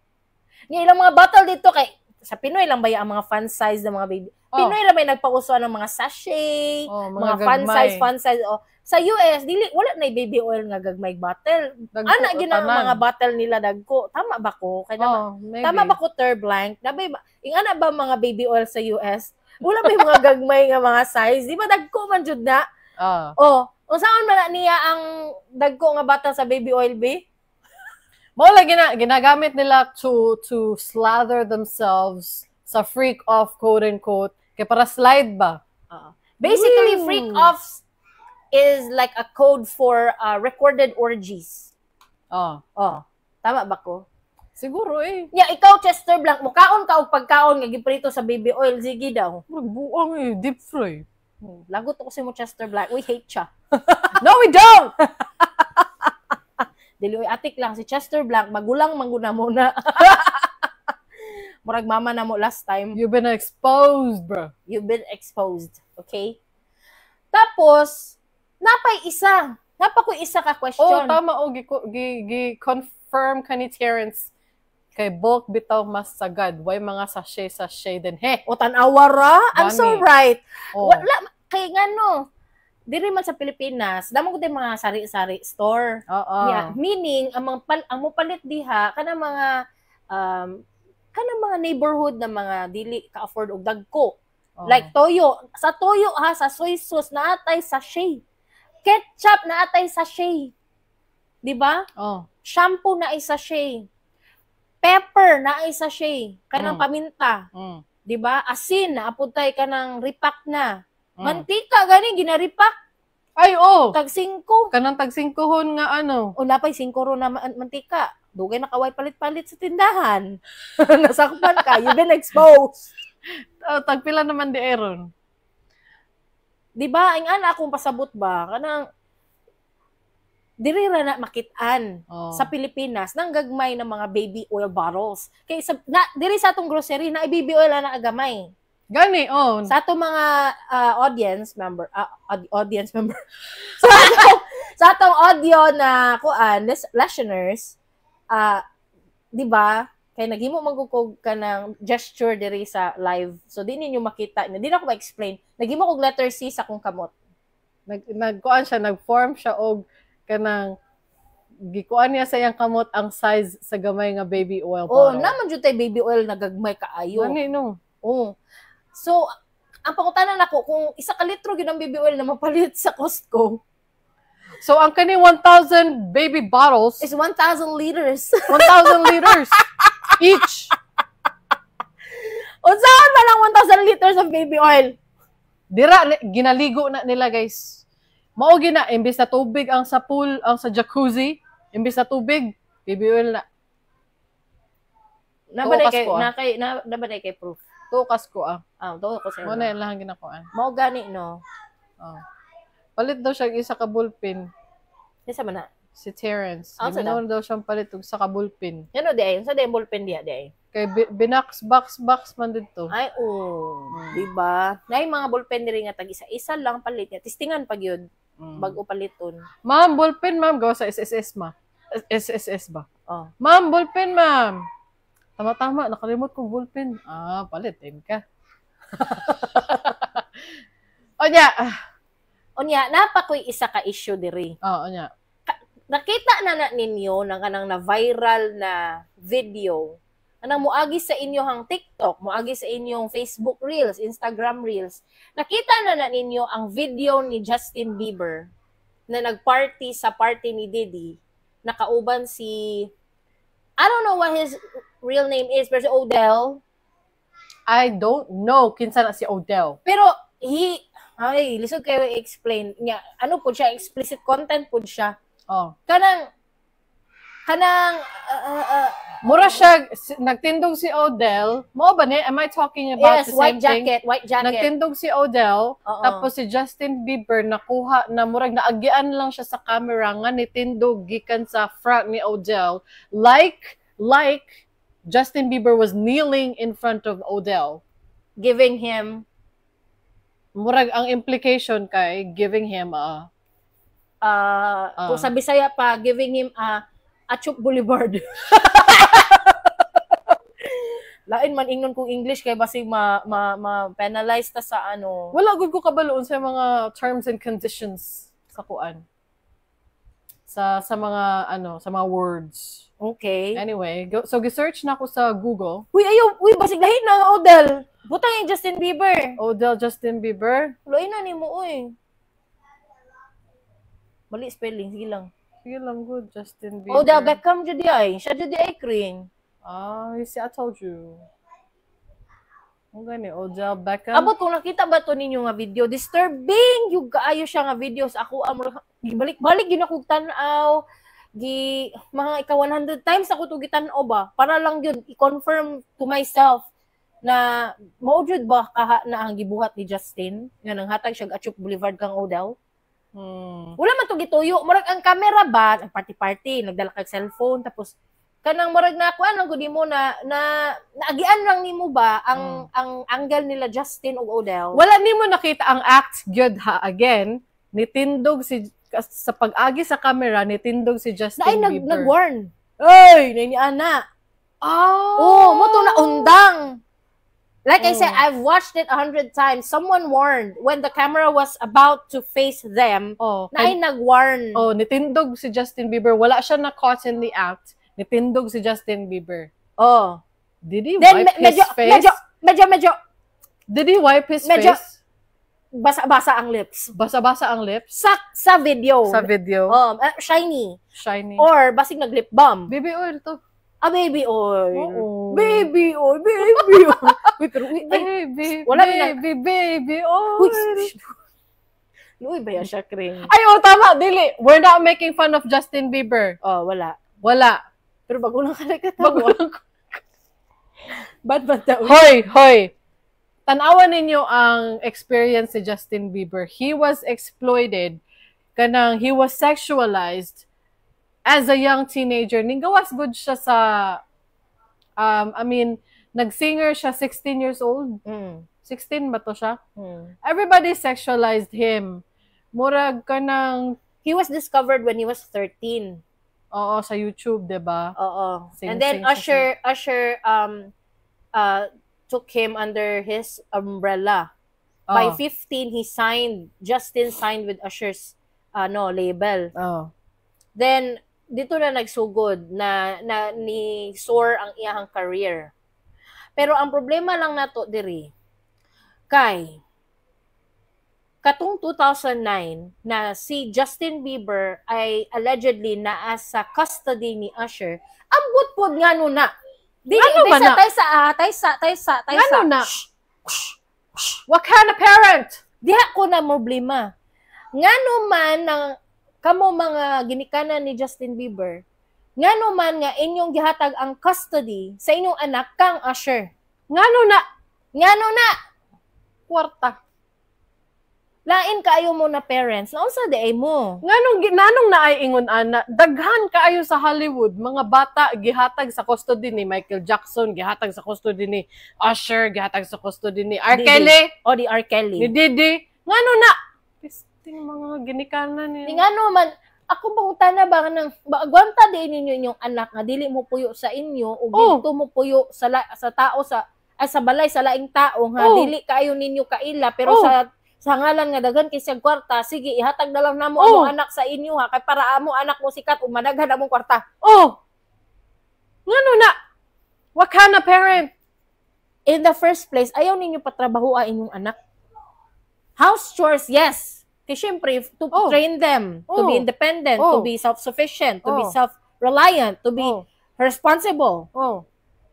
Nga ilang mga bottle dito kay sa Pinoy lang ba ang mga fun size ng mga baby? Oh. Pinoy lang may nagpauso ng mga sachet, Oh, mga fun gagmay. size, fun size. Oh. Sa US, dili wala na baby oil nga gagmay bottle. Dagko, Ana gina ang tanan. mga bottle nila dagko. Tama ba ko? Kaya Oh, maybe. tama ba ko, Ter Blank? Nabay ba ingana ba mga baby oil sa US? Wala ba yung mga gagmay nga mga size? Di ba dagko man jud na? Ah. Oh, unsaon man na niya ang dagko nga bata sa baby oil be? Mao lagi na ginagamit nila to slather themselves sa freak off, quote unquote, kay para slide ba? Basically, Woo! freak offs is like a code for recorded orgies. Oh, Oh, tama ba ko? Siguro eh. Ya, ikaw, Chester Blank, mukaon ka og pagkaon nga giprito sa baby oil, sige daw. Murag buang eh, deep fry. Lagot ako sa mo, Chester Blank. We hate siya. No, we don't. Dili oy, atik lang si Chester Blank, magulang mangguna mo na. Murag mama na mo last time. You've been exposed, bro. You've been exposed, okay? Tapos, napay isa. Napa ko isa ka question. Oh, tama oh, gi confirm ka ni Terrence kay bulk bitaw mas sagad. Why mga sachet sachet din he? O tan-awa ra. I'm so Gani. right. Oh. Wala kay ngano. Diri man sa Pilipinas, damo ko mga sari-sari store. Oo. Yeah, meaning ang mga ang mopalit diha kanang mga neighborhood na mga dili ka afford og dagko. Oh. Like toyo, sa toyo ha, sa soy sauce naatay sachet. Ketchup naatay sachet. 'Di ba? Oh. Shampoo na ay sachet. Pepper na ay sachet. Kanang paminta, 'di ba? Asin na aputay kanang repack na. Mantika gani ginaripak Ay, oh. tag 5. Kanang tag singkuhon nga ano. O napay 5 ro na mantika. Dugay na kaway palit-palit sa tindahan. Nasakpan ka, you've been exposed. Oh, tagpila naman di Aaron. 'Di ba? Ang ana akong pasabot ba kanang Diri ra na makit-an sa Pilipinas nang gagmay ng mga baby oil bottles. Kay sa na diri sa atong grocery na baby oil na gamay. Gani, oh. Sa atong mga audience member, sa atong audio na kuan listeners, di ba? Kay naghimo man gud kog kanang gesture diri sa live. So di ninyo makita. Di na ako ma-explain. Naghimo kog letter C sa akong kamot. Nagkuan siya, nag-form siya og kanang gikuan niya sa iyang kamot ang size sa gamay nga baby oil Oh, bottle. Naman jud tay baby oil na gagmay kaayo. Gani, no. Oh. So, ang pangutana nako kung 1 ka litro gyud ang baby oil na mapalit sa Costco So, ang kani 1,000 baby bottles, is 1,000 liters. 1,000 liters each. Unsaon man ang 1,000 liters of baby oil? Dira, ginaligo na nila, guys. Mao gina, imbis na tubig ang sa pool, ang sa jacuzzi, imbis na tubig, baby oil na. Nabaday Tukas kay ko, ah. na kay na nabaday kay proof. Tukas ko ah. Ah, tuo ko sa Mao na ilang ginakuan. Mao gani, no. Oh. Palit daw siya og isa ka bullpen. Kinsa man na? Si Terrence. Ah, unsa Giminaw daw siyang palit og isa ka bullpen. Ano di ay? Unsa di ang ballpen diha di ay? Kay binax box box man didto. Ay, oh, di ba? Nay mga ballpen diri nga tag isa-isa lang palit niya. Testingan pag yun bago paliton. Ma'am, ballpen, ma'am. Gawa sa SSS ma. SSS ba? Oh. Ma'am, ballpen, ma'am. Tama-tama, nakalimot ko ballpen. Ah, palit din ka. Onya. Unya, napa ko'y isa ka issue diri. Oh, onya. Nakita na na ninyo na kanang na viral na video anang muagi sa inyong TikTok, muagi sa inyong Facebook Reels, Instagram Reels. Nakita na na ninyo ang video ni Justin Bieber na nagparty sa party ni Diddy, nakauban si, I don't know what his real name is, pero si Odell. I don't know kinsa na si Odell. Pero he, ay, lisod kayo i-explain niya. Ano po siya, explicit content po siya. Kanang kanang Mura siya, nagtindog si Odell. Mao ba ni? Am I talking about yes, the white same thing? Jacket, white jacket. Nagtindog si Odell, Oo. Tapos si Justin Bieber nakuha na murag naagian lang siya sa camera nga nitindog gikan sa front ni Odell, like Justin Bieber was kneeling in front of Odell. Giving him Murag ang implication kay giving him a kung sa Bisaya pa, giving him a Achuk Boulevard. Lain man ingnon kung English kay basig ma penalize ta sa ano. Wala gud ko kabaloon sa mga terms and conditions sa kuan. Sa mga ano, sa mga words. Okay. Anyway, go, so gi-search na ako sa Google. Uy, ayaw, uy, basig lahi na ang Odell. Butang yung Justin Bieber. Odell Justin Bieber. Lahi na nimo, uy. Mali spelling, sige lang. Sige lang, good. Justin Bieber. Odell Beckham jud ay. Siya jud ay, Kring. Ah, you see, I told you. Ang gani, Odell Beckham. Abot kung nakita ba to ninyo nga video, disturbing yung kaayo siya nga videos. Ako ang balik-balik gyud ako tan-aw. Gi mga ika 100 times ako to gitan-aw ba para lang gyud i-confirm to myself na mao jud ba kaha na ang gibuhat ni Justin nga nanghatag siya og Achuk Boulevard kang Odell. Wala man to gituyo. Murag ang camera ba, ang party-party, nagdala kag cellphone, tapos kanang murag na kuan lang gud nimo na na naagian lang nimo ba ang angle nila Justin ug Odell. Wala nimo nakita ang act gyud ha, again, nitindog si sa pag-agi sa camera, nitindog si Justin Naay nag Bieber. nag-warn. Ay, nay ni ana. Oh. Oh, mo to na undang. Like I said, I've watched it 100 times. Someone warned when the camera was about to face them. Oh, Naay nag-warn. Oh, nitindog si Justin Bieber. Wala siya na caught in the act. Nitindog si Justin Bieber. Oh. Did he Then wipe his medyo face? medyo medyo medyo Did he wipe his medyo face? Basa-basa ang lips. Basa-basa ang lips Sa video. Sa video. Oh, shiny. Shiny. Or basig nag lip balm. Baby oil to. Ah, baby oil. Oo. Baby oil, baby oil. Uy, pero uy, ay, Baby, wala na- baby, baby oil. Uy, shh. Luoy ba yan siya, Kring? Ay, oh, tama. Dili. We're not making fun of Justin Bieber. Oh, wala. Wala. Pero bago lang ka nagkatawa. Bago lang. Bad bad ta. Hoy, hoy. Tanawan ninyo ang experience si Justin Bieber. He was exploited. Kanang he was sexualized. As a young teenager, ninggawas gud siya sa I mean, nag-singer siya 16 years old. 16 ba to siya? Mm. Everybody sexualized him. Murag kanang He was discovered when he was 13. Oo, sa YouTube, 'di ba? Oo. Sing, And then sing siya. Usher took him under his umbrella. By 15, he signed, Justin signed with Usher's ano, label. Then dito na nagsugod na na ni soar ang iyang career. Pero ang problema lang nato diri kay katong 2009 na si Justin Bieber ay allegedly naa sa custody ni Usher, ambot pod ngano na. Di, Ngano di ba sa na? Tay sa ah, tay sa tay sa tay sa. Ngano na? What kind of parent? Diha ko na problema. Ngano man nang kamo mga ginikanan ni Justin Bieber, ngano man nga inyong gihatag ang custody sa inyong anak kang Usher? Ngano na? Ngano na? Kwarta. Lain kaayo mo na parents. Naunsa di ay mo? Nganong naay ingon ana, daghan kaayo sa Hollywood mga bata gihatag sa custody ni Michael Jackson, gihatag sa custody ni Usher, gihatag sa custody ni R. Diddy. Kelly, O di R. Kelly. ni Diddy. Ngano na? Pisting mga ginikanan Ni ni. Ngano man ako pangutana ba nang ba, agwanta di ninyo inyong anak nga dili mo puyo sa inyo o dito mo puyo sa tao sa ay, sa balay sa laing tao nga dili kaayo ninyo kaila, pero sa ngalan nga daghan kay siyang kwarta, sige, ihatag na lang namo among anak sa inyo ha, kay para amo anak mo sikat ug madaghan among kwarta. Oh. Ngano na? What kind of parent? In the first place, ayaw ninyo patrabaho ang inyong anak. House chores, yes, kay syempre to train them to be independent, to be self-sufficient, to be self-reliant, to be responsible.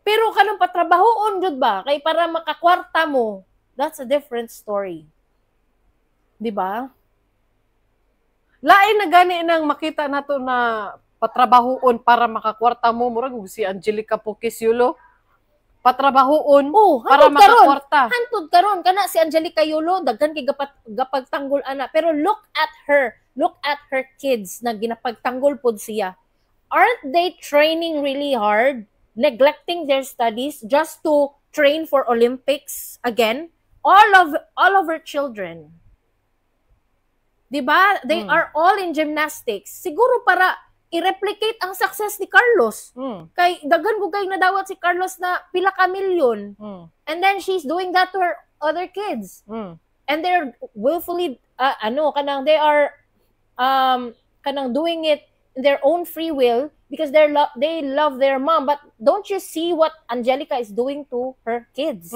Pero kanang patrabahoon jud ba kay para makakwarta mo, that's a different story. 'Di ba? Lain na gani nang makita nato na patrabahoon para makakwarta mo, murag og si Angelica Pukis Yulo. Patrabahoon Oh, para hantod karon. makakwarta. Hantod karon kana si Angelica Yulo, daghan kay gapagtanggol ana. Pero look at her. Look at her kids na ginapagtanggol pod siya. Aren't they training really hard, neglecting their studies just to train for Olympics again? All of her children. 'Di ba? They are all in gymnastics. Siguro para i-replicate ang success ni Carlos. Kay daghan ko kay nadawat si Carlos na pila ka milyon. And then she's doing that to her other kids. And they're willfully ano, kanang they are kanang doing it in their own free will because they love their mom, but don't you see what Angelica is doing to her kids?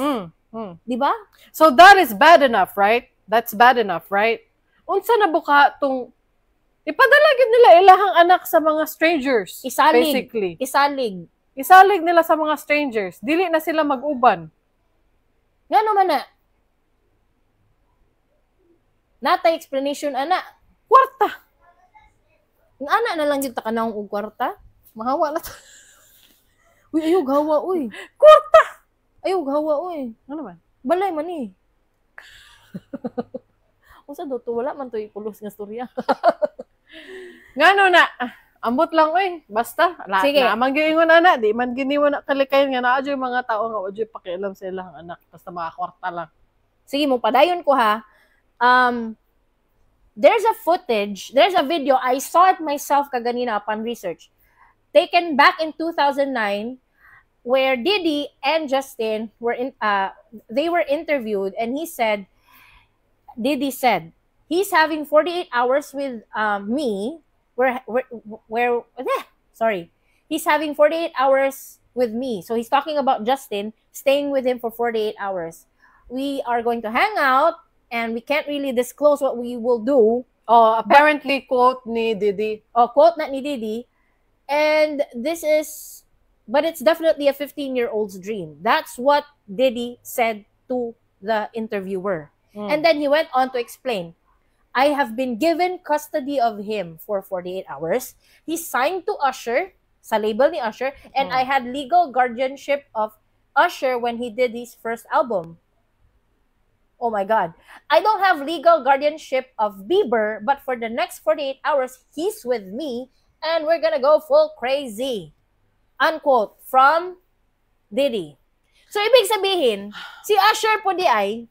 Di ba? So that is bad enough, right? That's bad enough, right? Unsa na buka tong ipadala gid nila ilahang anak sa mga strangers? Isalig. Basically. Isalig. Isalig nila sa mga strangers. Dili na sila mag-uban. Ngano man na? Natay explanation ana? Kwarta. Ang ana na lang jud ta kanang og kwarta. Mahawa na to. Uy, ayaw gawa uy. Kwarta. Ayaw gawa uy. Ano man? Balay man eh. Unsa do to, wala man to ipulos nga storya. Ngano na? Ah, ambot lang oy. Basta la, Sige. na man gyud ana, di man gini mo na kalikayan nga naa jud mga tao nga wa jud pakialam sa ilang anak basta makakwarta lang. Sige mo padayon ko ha. There's a footage, there's a video, I saw it myself kaganina upon research. Taken back in 2009 where Diddy and Justin were in they were interviewed and he said Diddy said he's having 48 hours with me where eh, sorry. He's having 48 hours with me. So he's talking about Justin staying with him for 48 hours. We are going to hang out and we can't really disclose what we will do. Oh, apparently quote ni Diddy. Oh, quote na ni Diddy. And this is, but it's definitely a 15-year-old's dream. That's what Diddy said to the interviewer. And then he went on to explain, "I have been given custody of him for 48 hours. He signed to Usher, sa label ni Usher, and I had legal guardianship of Usher when he did his first album. Oh my God. I don't have legal guardianship of Bieber, but for the next 48 hours, he's with me." and we're gonna go full crazy." Unquote from Diddy. So, ibig sabihin, si Usher po diay,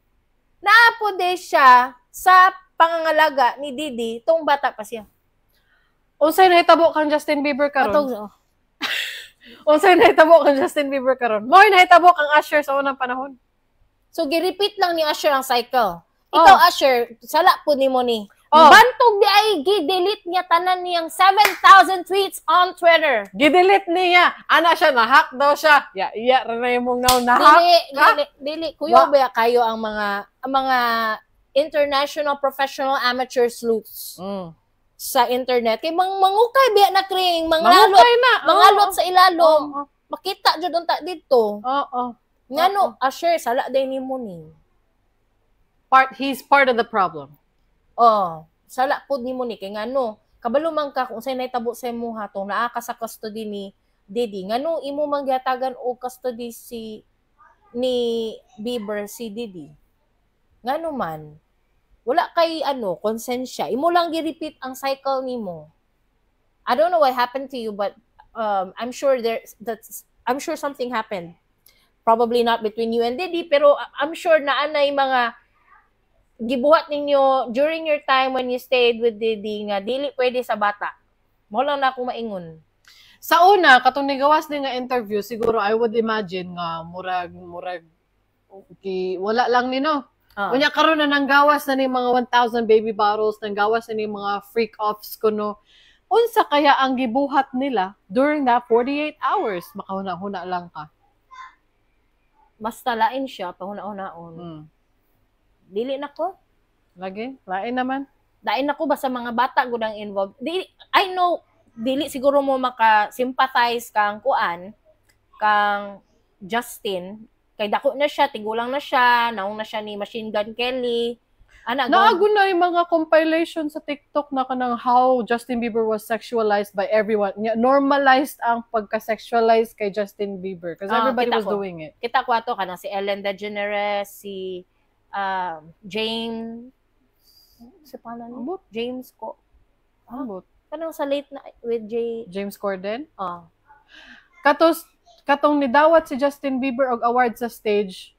naa po di siya sa pangangalaga ni Diddy tong bata pa siya. Unsay nahitabo kang Justin Bieber karon? Atong, Unsay nahitabo kang Justin Bieber karon? Mo'y nahitabo kang Usher sa unang panahon. So, gi-repeat lang ni Usher ang cycle. Ikaw, Oh. Usher, sala po nimo ni. Oh. Bantog diay, gi-delete niya tanan niyang 7,000 tweets on Twitter. Gidelete niya. Ana siya, na-hack daw siya. Ya, iya, ra na yung mong na-hack. Dili, ka? dili, dili. Kuya ba kayo ang mga international professional amateur sleuths sa internet? Kay mangukay biya na kring, manglalot, Mangukay na. mangalot sa ilalom. Oo. Makita jud unta dito. Oo. Ngano, Usher, sala diay nimo ni. He's part of the problem. Oh, sala pud nimo ni kay ngano, kabalo man ka kung unsay nahitabo sa imuha tong naa ka sa custody ni Diddy. Ngano imo man gihatagan og custody si ni Bieber si Diddy? Ngano man wala kay ano, konsensya. Imo lang gi-repeat ang cycle nimo. I don't know what happened to you, but I'm sure something happened. Probably not between you and Diddy, pero I'm sure na anay mga gibuhat ninyo during your time when you stayed with Diddy nga dili pwede sa bata. Mao lang na akong maingon. Sa una, katong nigawas ni nga interview, siguro I would imagine nga murag okay, wala lang nino. Unya karon na nanggawas na ni mga 1,000 baby bottles, nanggawas na ni mga freak offs kuno. Unsa kaya ang gibuhat nila during that 48 hours? Makahuna-huna lang ka. Basta lain siya pahuna-hunaon. Dili na ko. Lagi, lain naman. Lain na ko basta mga bata gud ang involved. Di, I know dili siguro mo maka-sympathize kang kuan kang Justin kay dako na siya, tigulang na siya, naong na siya ni Machine Gun Kelly. Ana Naago na yung mga compilation sa TikTok na kanang how Justin Bieber was sexualized by everyone. Nya, normalized ang pagka-sexualize kay Justin Bieber because Ah, everybody kita was ko. doing it. Kita ko ato kanang si Ellen DeGeneres, si James, si pangalan niya? Ambot. James ko. Ambot. Kanang sa Late Night with J. James Corden. Ah. Katos katong nidawat si Justin Bieber og award sa stage.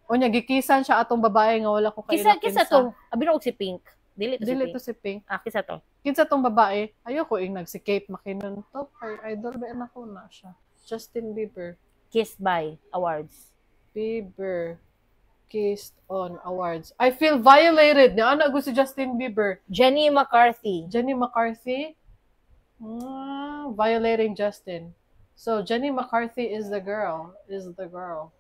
Unya gikisan siya atong babae nga wala ko Kisa kaila kisa to. Abi na og si Pink. Dili to si Dili Pink. to si Pink. Ah, kisa to. Kinsa tong babae? Ayoko ing si Kate McKinnon to. Ay, idol ba na ko na siya. Justin Bieber. Kissed by awards. Bieber kissed on awards. I feel violated. Nya ana si Justin Bieber. Jenny McCarthy. Jenny McCarthy. Ah, violating Justin. So Jenny McCarthy is the girl. Is the girl.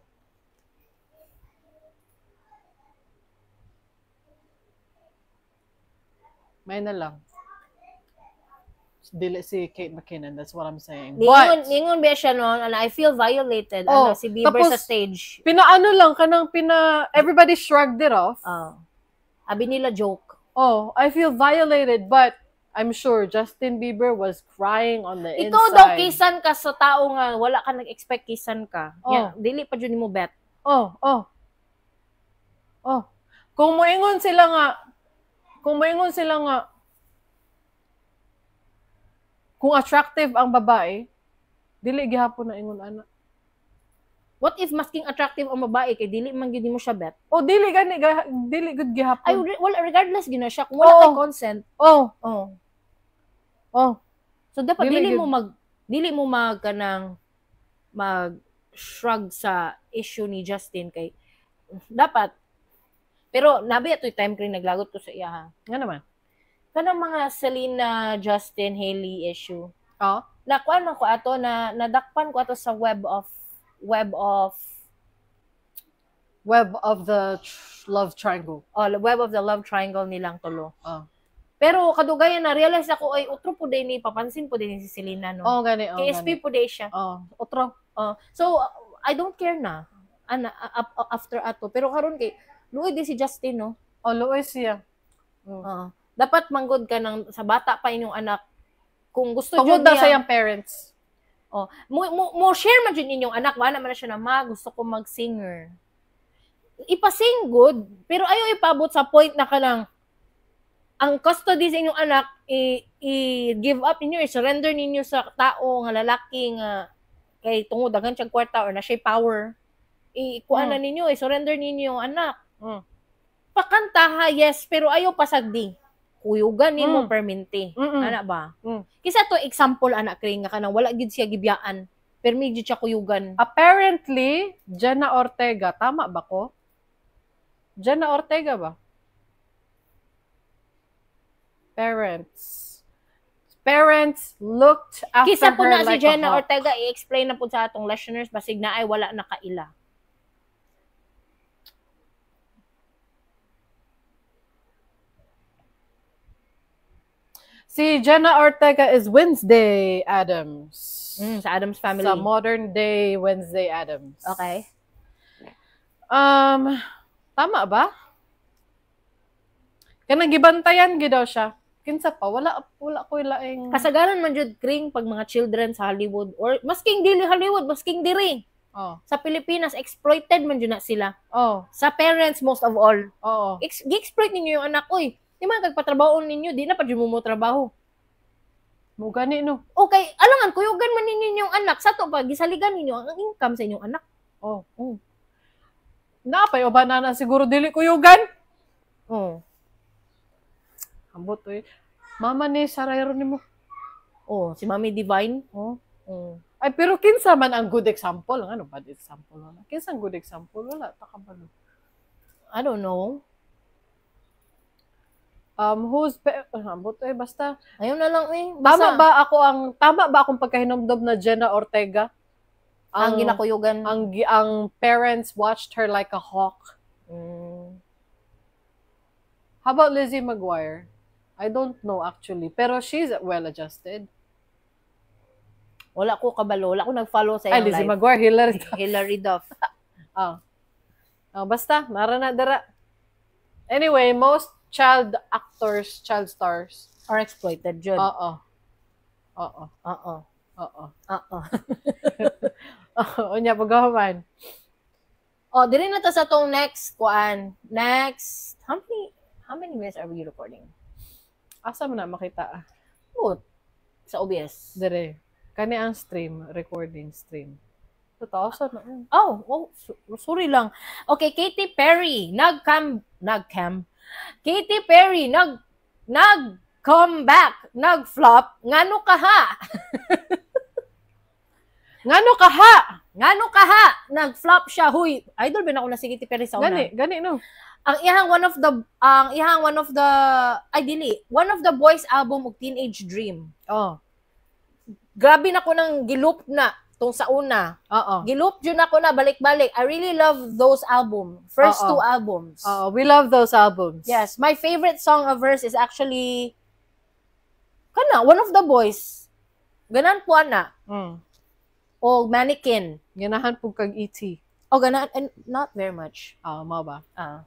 May na lang. Dili si Kate McKinnon. That's what I'm saying. Ningon, But, ningon ba siya noon, and I feel violated. Oh, ano, si Bieber tapos- sa stage. pinaano lang, kanang pina, everybody shrugged it off. Ah. Abi nila joke. Oh, I feel violated, but I'm sure Justin Bieber was crying on the Ikaw inside. daw kisan ka sa tao nga wala ka nag-expect kisan ka. Oh. Yeah, dili pa jud nimo bet. Oh. Kung moingon sila nga, kung attractive ang babae, dili gihapon na ingon ana. What if masking attractive ang babae kay dili man gyud nimo siya bet? Oh, dili gani, dili gud gihapon. Ay, wala, regardless gyud na siya kung wala Oo. kay consent. Oh, Oh. oh. So dapat Dili dili gyud. mo mag kanang mag shrug sa issue ni Justin kay dapat, pero nabi atoy time kring naglagot ko sa iya ha. Nga naman. Kanang mga Selena, Justin, Hailey issue. Oh. Nakuan man ko ato na nadakpan ko ato sa web of Web of the love triangle. Oh, web of the love triangle nilang tulo. Oh. Pero kadugayan na realize ako ay utro po din ni papansin po din si Selena, no. Oh, gani, oh, KSP gani. po din siya. Oh, otro. Oh, so I don't care na ana after ato, pero karon kay luoy din si Justin, no. Oh, luoy siya. Oo. Dapat manggod ka ng sa bata pa inyong anak kung gusto Tungod jud daw niya sa iyang parents. Mo share man jud inyong anak, wala man na siya na, "Ma, gusto ko mag-singer." Ipasing good, pero ayaw ipabot sa point na kanang Ang custody sa inyong anak i-give up ninyo, i-surrender ninyo sa tao nga lalaki nga kay tungod daghan siyang kwarta or na siya power. I-kuan na ninyo, i-surrender ninyo yung anak. Pakanta ha, yes, pero ayaw pasagdi. Kuyugan nimo perminti. Ana ba? Kisa to example ana kring nga kanang wala gid siya gibiyaan. Permi gid siya kuyugan. Apparently, Jenna Ortega, tama ba ko? Jenna Ortega ba? Parents. Parents looked after Kisa po her na si like Jenna a hawk. Ortega, i-explain na po sa atong listeners basig na ay wala na kaila. Si Jenna Ortega is Wednesday Addams. Sa Addams Family. Sa modern day Wednesday Addams. Okay. Tama ba? Kanang gibantayan gid daw siya. Kinsa pa wala wala koy laing Kasagaran man jud kring pag mga children sa Hollywood or masking dili Hollywood, masking diri sa Pilipinas, exploited man jud na sila. Sa parents most of all. Gi-exploit ninyo yung anak oy. Di man kagpatrabahoon ninyo, di na pa jud mo mo trabaho. Mo gani no. Okay, alangan kuyugan man ninyo yung anak sa to pa gisaligan ninyo ang income sa inyong anak. Oh. Napay uban na na siguro dili kuyugan. Oh. Ambot oy. Mama ni Sarayro nimo. Oh, si Mami Divine. Oh. Oh. Ay pero kinsa man ang good example? Ano bad example wala? Kinsa ang good example wala ta kabalo. I don't know. Who's ambot oy basta. Ayun na lang eh. Tama Basta, ba ako ang tama ba akong pagkahinomdom na Jenna Ortega? ang ginakuyugan? Ang parents watched her like a hawk. How about Lizzie McGuire? I don't know actually, pero she's well adjusted. Wala ko kabalo, wala ko nag-follow sa Ay, iyang Lizzie life. McGuire, Hillary Duff. Hilary Duff. Oh. Oh, basta, mara na dara. Anyway, most child actors, child stars. Are exploited jud. Oo. Oo. Oo. Oo. Oo. Unya pagkahuman. Oh, dili na ta sa tong next kuan. Next, how many minutes are we recording? Asa mo na makita? Ah? Oh, sa OBS. Dire. Kani ang stream, recording stream. Totoo sa na. Oh, sorry lang. Okay, Katy Perry nag-cam. Katy Perry nag nag comeback, nag-flop. Ngano ka ha? Ngano ka ha? Ngano ka ha? Nag-flop siya. Huy, idol ba na ako na si Katy Perry sa una? Gani, gani no. Ang iyang one of the ay dili, one of the boys album og Teenage Dream. Oh. Grabe na ko nang giloop na tong sa una. Oo. Giloop jud na ko na balik-balik. I really love those album. First Oo. two albums. Oo, we love those albums. Yes, my favorite song of hers is actually kana one of the boys. Ganan po ana o Mannequin. Ganahan po kag ET. O ganan and not very much. Ah, mao ba? Ah.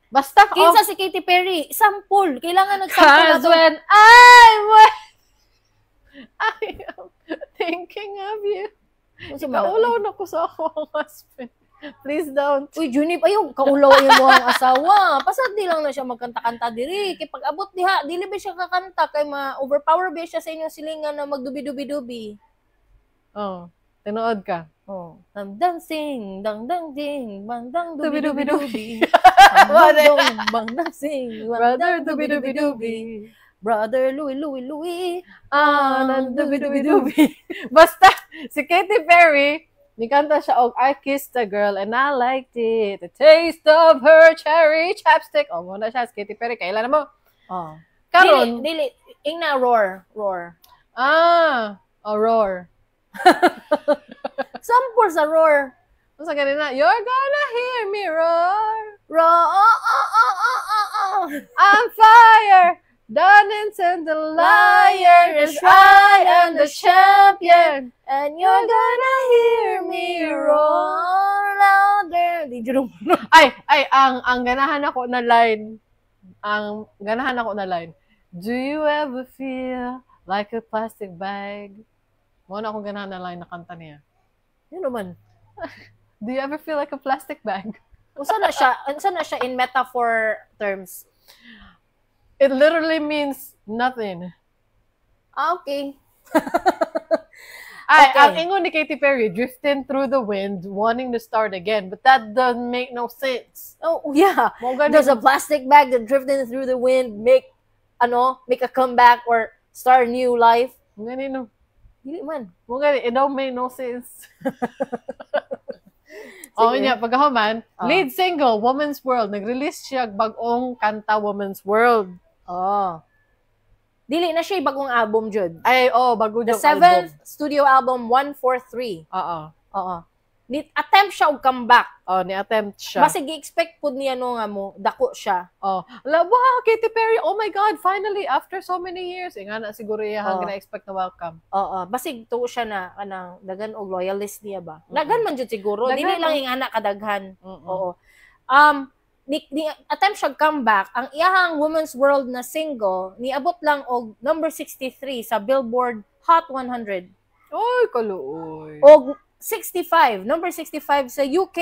Basta oh. Kinsa si Katy Perry? Sample. Kailangan nagsample na Cause to. when I am thinking of you. Unsa man na? Kaulaw na ko sa akong husband. Please don't. Uy, Junip, ayaw, kaulaw yung mga asawa. Pasad di lang na siya magkanta-kanta diri. Kay pag abot diha, dili ba siya kakanta kay ma-overpower ba siya sa inyong silingan na magdubi-dubi-dubi. Oh, tinuod ka. Oh, I'm dancing, dang dang ding, bang dang dubi dubi Dubi-dubi-dubi. dubi. Bang dong, bang dancing, bang Brother, dang dubi dubi dubi. dubi-dubi-dubi. Brother Louie Louie Louie. Ah, nan dubi-dubi-dubi. Basta, si Katy Perry, nikanta siya og I kissed a girl and I liked it. The taste of her cherry chapstick. Oh, muna siya, si Katy Perry. Kailan na mo? Oh. Karon, Dili, dili, ing na roar, roar. ah, oh, roar. Sample sa roar. Ano sa ganina? You're gonna hear me roar. Roar, oh, oh, oh, oh, oh, oh. I'm fire. Done and the liar is I am the champion. And you're gonna hear me roar louder. Di jud mo. Ay, ay, ang ganahan ako na line. Ang ganahan ako na line. Do you ever feel like a plastic bag? Mo na akong ganahan na line na kanta niya. Yun naman. Do you ever feel like a plastic bag? Unsa na siya? Unsa na siya in metaphor terms? It literally means nothing. Ah, okay. Ay, Okay. ang ingon ni Katy Perry, "Drifting through the wind, wanting to start again." But that doesn't make no sense. Oh, yeah. Mao gani. Does a plastic bag that drifting through the wind make a comeback or start a new life? Gani no. Dili man. Mao gani, it don't make no sense. Oh, Sige. Nya, pagkahuman, Ah. lead single, "Woman's World." Nag-release siya og bag-ong kanta, "Woman's World." Oh. Dili na siya bagong album jud. Ay, oh, bago The yung seventh album. Studio album, 143. Oo. Oo. Ni attempt siya og comeback. Oh, ni-attempt siya. Basig gi-expect pud niya no nga mo dako siya. Oh, la, wow, Katy Perry, oh my God, finally, after so many years. Eh, nga na siguro iya Oh. gina-expect na welcome. Oo, basig tuo siya na kanang daghan og loyalist niya ba. Daghan man jud siguro, Daghan, dili lang oh. yung anak kadaghan. Oo. Oo. Ni attempt siya comeback, ang iyahang "Woman's World" na single niabot lang og number 63 sa Billboard Hot 100 Oy, kaluoy. og 65, number 65 sa UK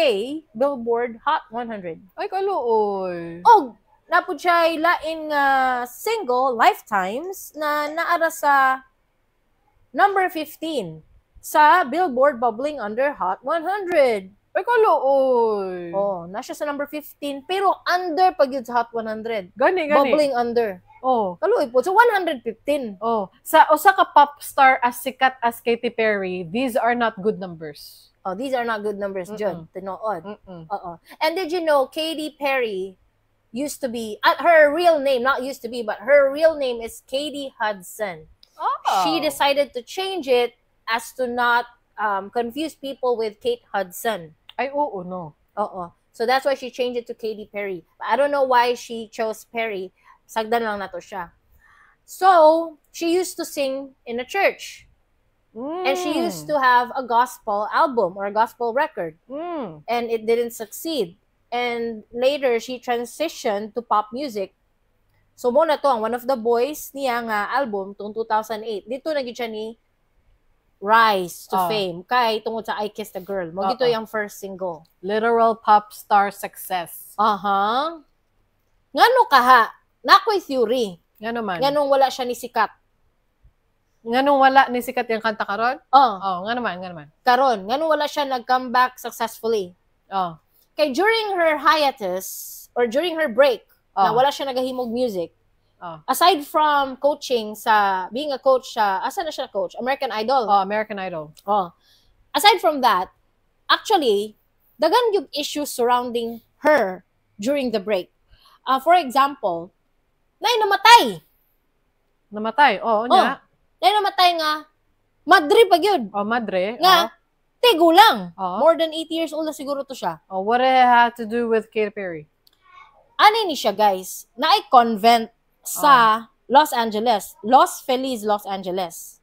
Billboard Hot 100. Ay, kaluoy. Og napud siya lain nga single, "Lifetimes," na naara sa number 15 sa Billboard Bubbling Under Hot 100. Ay, kaluoy. Oh, na siya sa number 15 pero under pag yun sa Hot 100. Gani, gani. Bubbling under. Oh. Kaluoy po. So 115. Oh, sa usa ka pop star as sikat as Katy Perry, these are not good numbers. Oh, these are not good numbers, jud. Tinuod. Oo. And did you know Katy Perry used to be her real name, not used to be, but her real name is Katie Hudson. Oh. She decided to change it as to not confuse people with Kate Hudson. Ay, oo, no. Oo. So that's why she changed it to Katy Perry. But I don't know why she chose Perry. Sagdan lang nato siya. So, she used to sing in a church. And she used to have a gospel album or a gospel record. And it didn't succeed. And later, she transitioned to pop music. So, mao na to, ang "One of the Boys" niya nga album tong 2008. Dito na gyud siya ni rise to fame kay tungod sa "I Kissed a Girl." Mao gito Oo. yung first single. Literal pop star success. Aha. Ngano kaha? Nakoy theory. Nga naman. Nganong wala siya ni sikat. Nganong wala ni sikat yung kanta karon? Oh, Oh, nga naman, nga naman. karon nganong wala siya nag-comeback successfully. Oh. Kay during her hiatus or during her break na wala siya nagahimog music. Aside from coaching sa being a coach sa, asa na siya coach? American Idol. Oh, American Idol. Oh. Aside from that, actually, daghan yung issues surrounding her during the break. For example, nay namatay. Namatay. Oh, nya. Nay namatay nga madre pa gyud. Oh, madre. Nga tigulang. Oh. More than 80 years old na siguro to siya. Oh, what it had to do with Katy Perry? Ani ni siya, guys, naay convent sa Los Angeles, Los Feliz, Los Angeles.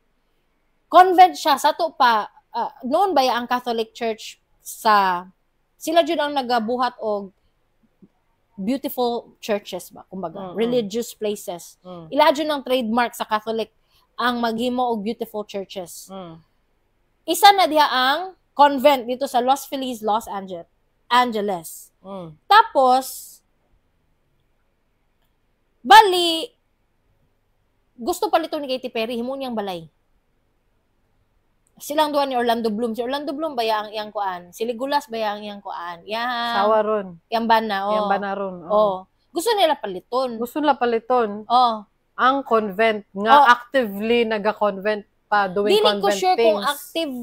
Convent siya sa to pa noon ba ya ang Catholic Church sa sila jud ang nagabuhat og beautiful churches ba, kumbaga, religious places. Ila jud ang trademark sa Catholic ang maghimo og beautiful churches. Isa na diha ang convent dito sa Los Feliz, Los Angeles. Tapos, bali, gusto palito ni Katy Perry, himo niyang balay. Silang duha ni Orlando Bloom. Si Orlando Bloom ba ang iyang kuan? Si Legolas ba ang iyang kuan? Yang, Sawa ron. yang bana, oh. Yang bana ron. Oh. Oh. Gusto nila paliton. Gusto nila paliton Oh. ang convent nga actively naga-convent pa doing Dili convent ko sure things. kung active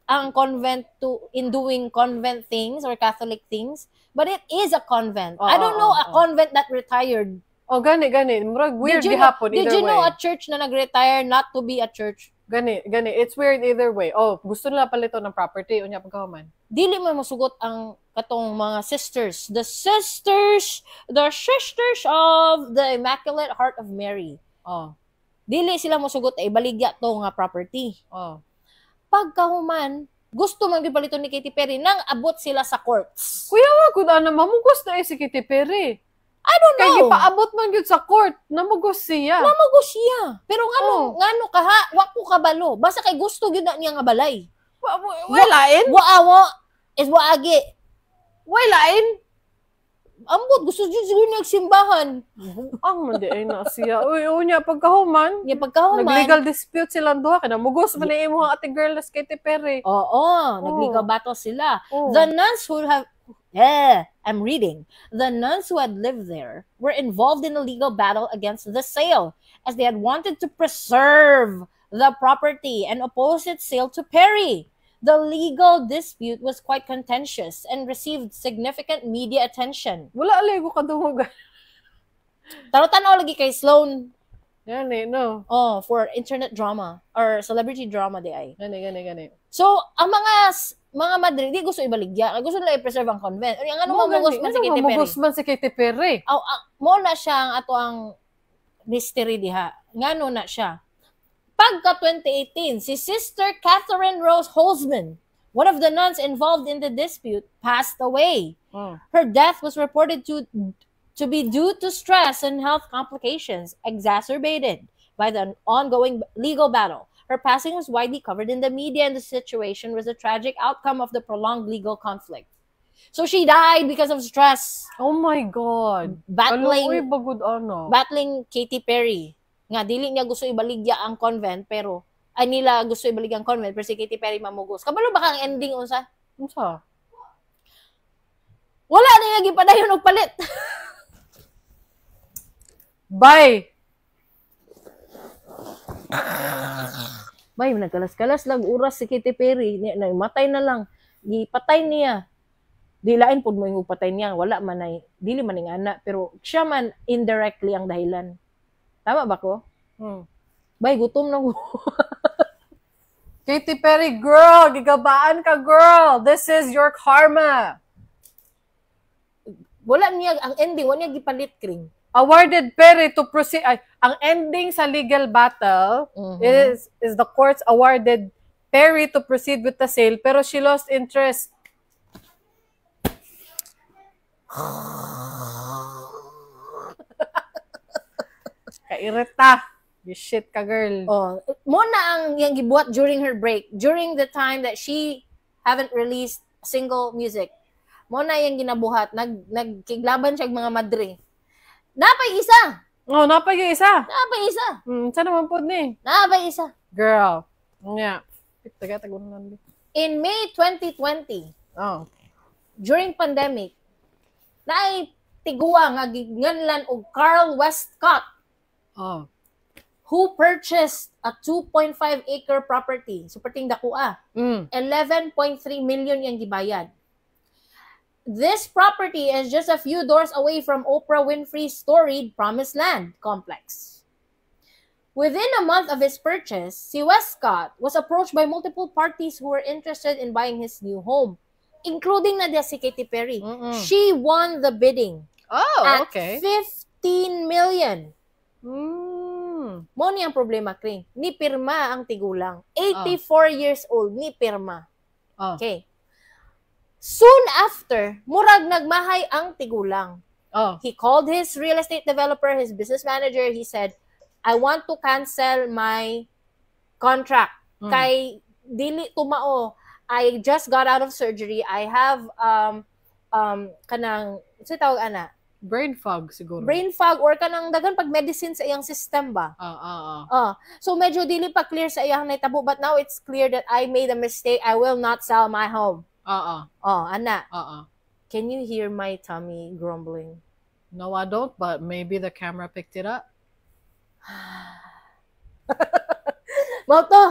ang convent to in doing convent things or Catholic things, but it is a convent. Oo, I don't know oo, a oo. convent that retired. Oh, gani gani. Murag weird Did you know, gihapon did either you know way. a church na nag-retire not to be a church? Gani, gani. It's weird either way. Oh, gusto nila paliton ng property unya pagkahuman. Dili mo masugot ang katong mga sisters. The sisters of the Immaculate Heart of Mary. Oh, Dili sila mosugot ay ibaligya to nga property. Pagkahuman, gusto man gyud paliton ni Katy Perry nang abot sila sa courts. Kuya wa gud ana mamugos na eh si Katy Perry. I don't Kay know. gipaabot man gyud sa court, namugos siya. Namugos siya. Pero ngano Oh. ngano kaha, wa ko kabalo. Basta kay gusto gyud na niya nga balay. Wa lain? Wa awo is wa agi. Wa lain? Ambot, gusto jud siguro niya simbahan. Ang man diay na siya. Uy, unya pagkahuman, Nya pagkahuman, nag-legal dispute silang duha kay namugos man ni imong ate girl na si Katy Perry. Oo, nag-legal battle sila. Oh. The nuns who have Yeah, I'm reading. The nuns who had lived there were involved in a legal battle against the sale, as they had wanted to preserve the property and opposed its sale to Perry. The legal dispute was quite contentious and received significant media attention. Wala alay ko kadungog. Tanaw-tanaw lagi kay Sloan, Gani, no. oh, for internet drama or celebrity drama diay. Gani, gani, gani. So, ang mga madre di gusto ibaligya, gusto nila i-preserve ang convent. Ang ano Mo mamugos gani, man si ano Katy Perry? mamugos man si Katy Perry? Aw, ah, mo na siya ang ato ang mystery diha. Ngano na siya? Pagka 2018, si Sister Catherine Rose Holzman, one of the nuns involved in the dispute, passed away. Her death was reported to be due to stress and health complications exacerbated by the ongoing legal battle. Her passing was widely covered in the media, and the situation was a tragic outcome of the prolonged legal conflict. So she died because of stress, Oh my God. battling Kaluoy bagud ano. battling Katy Perry. Nga dili niya gusto ibaligya ang convent, pero ay nila gusto ibaligya ang convent pero si Katy Perry mamugos. Kabalo ba kang ending unsa? Unsa? Wala na niya gipadayon og palit. Bye. Bay, nagkalas-kalas lang oras si Katy Perry. Niya, namatay na lang. Gipatay niya. Di lain pud mo yung patay niya. Wala man ay, dili man ning ana. Pero siya man indirectly ang dahilan. Tama ba ko? Hmm. Bay, gutom na ko. Katy Perry, girl, gigabaan ka, girl. This is your karma. Wala niya, ang ending, wala niya gipalit, Kring. Awarded Perry to proceed. Ay, ang ending sa legal battle is the courts awarded Perry to proceed with the sale, pero she lost interest. Kairita. You shit ka, girl. Oh, mo na ang yang gibuhat during her break, during the time that she haven't released single music. Mo na yang ginabuhat, nagkiglaban siya og mga madre. Napay isa, Oh, napay yung isa. napay isa, Saan naman po ni? Napay isa. Girl. Yeah. Taga tagunan. In May 2020, Oh. during pandemic, naay tiguang nga gignganlan og Carl Westcott Oh. who purchased a 2.5 acre property. So, perting dakua. 11.3 million yung gibayad. This property is just a few doors away from Oprah Winfrey's storied Promised Land complex. Within a month of his purchase, si Westcott was approached by multiple parties who were interested in buying his new home, including na diya si Katy Perry. She won the bidding Oh, at 15 million. Mo ni ang problema, Kring. Ni pirma ang tigulang. 84 years old, ni pirma. Oh. Okay. Soon after, murag nagmahay ang tigulang. Oh. He called his real estate developer, his business manager. He said, "I want to cancel my contract." Kay dili tumao. I just got out of surgery. I have kanang sa tawag ana? Brain fog siguro. Brain fog or kanang daghan pag medicine sa iyang system ba? Ah. Ah, so medyo dili pa clear sa iyang nahitabo, but now it's clear that I made a mistake. I will not sell my home. Ah. Oh, ana. Ah. Can you hear my tummy grumbling? No, I don't, but maybe the camera picked it up. Mao to.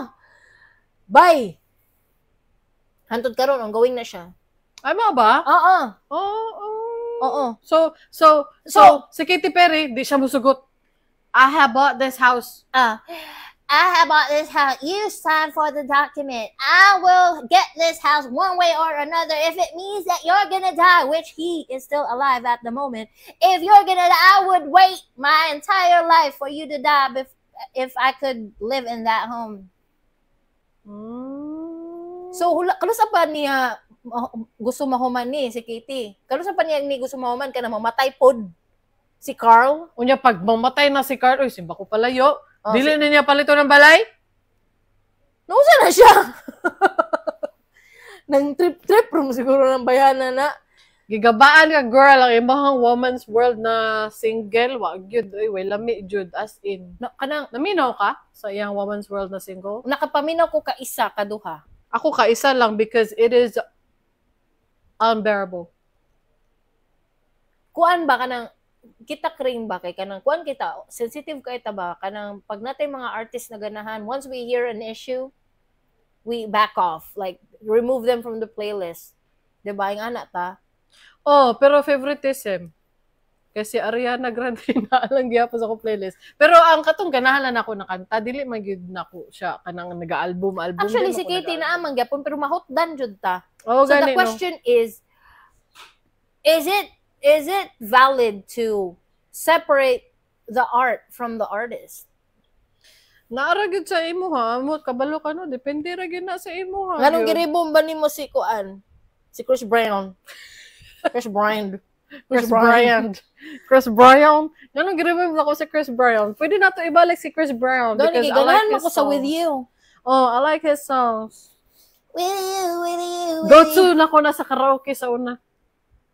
Bye. Hantod karon, ongoing na siya. Ay, mo ba? Oo. Oh. Oo. So, si Katy Perry, di siya musugot. "I have bought this house." Ah, "I have bought this house. You sign for the document. I will get this house one way or another. If it means that you're gonna die," which he is still alive at the moment. "If you're gonna die, I would wait my entire life for you to die if I could live in that home." So, hula, kalusa pa niya gusto mahuman ni si Katie? Kalusa pa niya ni gusto mahuman kana mamatay pod si Carl? Unya, pag mamatay na si Carl, uy, simba ko palayo. Oh, Dili na niya palito ng balay? Nausa na siya. Nang trip-trip room siguro ng bayana na. Gigabaan ka, girl, ang imong Woman's World na single, wa gyud oy, way lami jud, as in. Na, kanang Naminaw ka sa iyang Woman's World na single? Nakapaminaw ko ka isa kaduha. Ako kaisa lang because it is unbearable. Kuan ba, kanang kita kring ba, kay kanang kuan kita, sensitive kay ta ba, kanang pag natay mga artist na ganahan, once we hear an issue, we back off, like remove them from the playlist, diba? Yung ana ta. Oh, pero favoritism. Kasi Ariana Grande na lang gyapon sa akong playlist. Pero ang katong ganahan lang ako nakanta, dili man gyud nako siya kanang nag-album album. Actually, di si man ko Katie na nag-album. Amang gyapon, pero mahutdan jud ta. Oh, So the gani, no? question is it valid to separate the art from the artist? Naara gyud sa imo ha, mo kabalo ka, no, depende ra gyud na sa imo ha. Nganong gyud. giribom ba nimo si kuan, si Chris Brown? Chris Brown. Chris Bryant. Chris Brown. Nganong giribom ako si Chris Brown? Pwede na to ibalik si Chris Brown Gani because kay I like ganahan his mo ko sa With songs. You. Oh, I like his songs. With you, with you, with Go you. to na ko na sa karaoke sa una.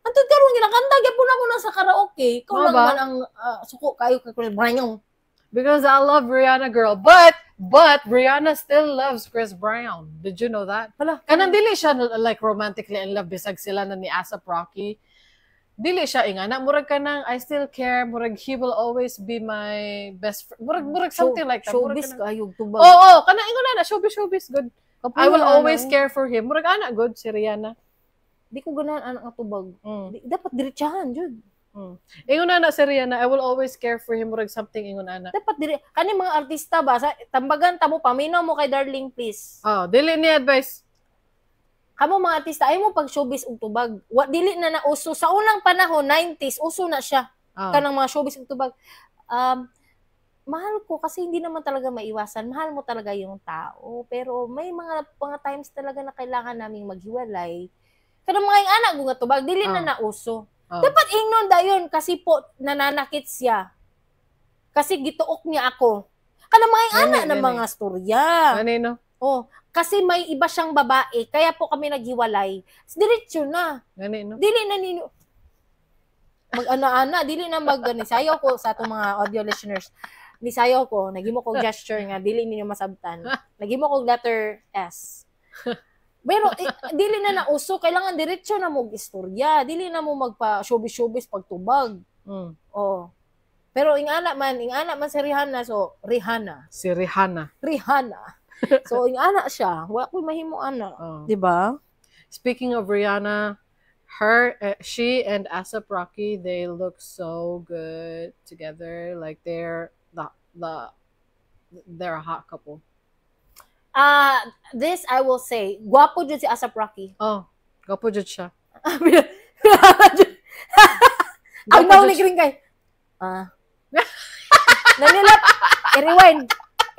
Antod karon ginakanta gyapon ako na sa karaoke. Ikaw Mao lang ba? man ang suko kayo kay Chris Brown. Because I love Rihanna, girl. But Rihanna still loves Chris Brown. Did you know that? Hala. Kanang dili siya like romantically in love bisag sila na ni ASAP Rocky. Dili siya ingana, murag kanang "I still care," murag "he will always be my best friend." Murag something like that. Murag Showbiz kanang- kayo tubag. Oo, oh, kanang ingon na showbiz, showbiz good. "I will Kapuya always na, eh. care for him." Murag ana good si Rihanna. Di ko ganahan anak nga tubag. Dapat diretsahan jud. Ingon na si Rihanna, "I will always care for him," murag something ingon ana. Dapat dire kani mga artista ba sa tambagan ta mo, paminaw mo kay darling, please. Oh, dili ni advice. Kamo mga artista, ay mo pag showbiz og tubag. Wa, dili na nauso sa unang panahon, 90s, uso na siya kanang mga showbiz og tubag. Mahal ko kasi hindi naman talaga maiwasan. Mahal mo talaga yung tao. Pero may mga times talaga na kailangan naming maghiwalay. Kanang mga yung anak nga tubag, dili na nauso. Dapat ingnon dayon kasi po nananakit siya. Kasi gituok niya ako. Kanang mga yung anak Gani, na gani. mga storya. Ano no? Oh, kasi may iba siyang babae, kaya po kami naghiwalay. Diretso na. Gani, no? Dili na ninyo mag-ana-ana, dili na mag nisayaw ko sa atong mga audio listeners. Nisayaw ko, naghimo kog gesture nga dili ninyo masabtan. Naghimo kog letter S. Pero eh, dili na nauso, kailangan diretso na mo istorya, dili na mo magpa showbiz-showbiz pagtubag. Oh. Pero ing-ana man si Rihanna, so Rihanna, Si Rihanna. Rihanna. So ing-ana siya, wala ko'y mahimo ana. Oh. 'Di ba? Speaking of Rihanna, she and ASAP Rocky, they look so good together. Like they're a hot couple. Ah, this I will say, gwapo jud si ASAP Rocky. Oh, gwapo jud siya. Ang Gwapo nawong ni jud siya. Green kay. Ah. Nanilap. I-rewind.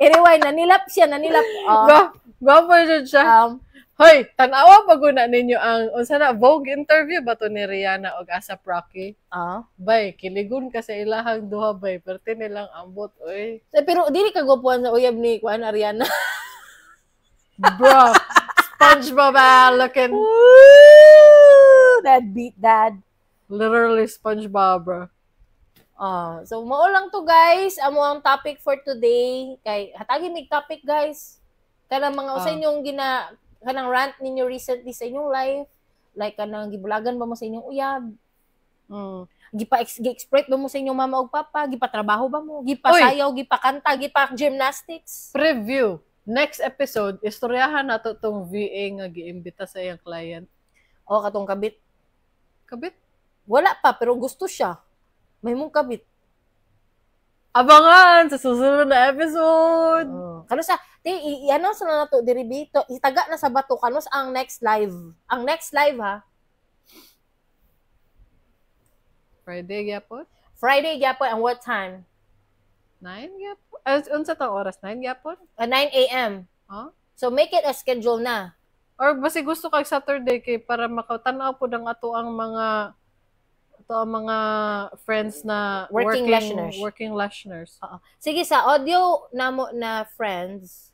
I-rewind. Nanilap siya. Nanilap. Ah. Gwapo jud siya. Hoy, tan-awa pa guna ninyo ang unsa na, Vogue interview ba to ni Rihanna og ASAP Rocky? Ah. Bay, kiligon ka sa ilahang duha, bay, perti nilang ambot oy. Eh, pero dili ka gwapuan sa uyab ni Kuan Ariana. Bro, SpongeBob ah, looking Woo! That beat that. Literally SpongeBob, bro. Ah, so mao lang to, guys. Amo ang topic for today kay hatagi mig topic, guys. Kanang mga usa inyong gina kanang rant ninyo recently sa inyong life, like kanang gibulagan ba mo sa inyong uyab, gipa gi-exploit ba mo sa inyong mama ug papa, gipatrabaho ba mo, gipasayaw, gipakanta, gipa gymnastics. Preview. Next episode, istoryahan nato tong VA nga giimbita sa iyang client. O katong kabit. Kabit? Wala pa pero gusto siya. May mong kabit. Abangan sa susunod na episode. Oh. Kano sa ti i-announce na nato diri bito, itaga na sa bato kanos ang next live. Ang next live ha. Friday gyapon? Friday gyapon, and what time? 9 gyapon? Eh, unsa tong oras? 9 gyapon? 9 a.m. Huh? So make it a schedule na. Or basi gusto kag Saturday kay para makatanaw pud ang ato ang mga friends na working listeners. Working listeners. Oo. Sige, sa audio namo na friends,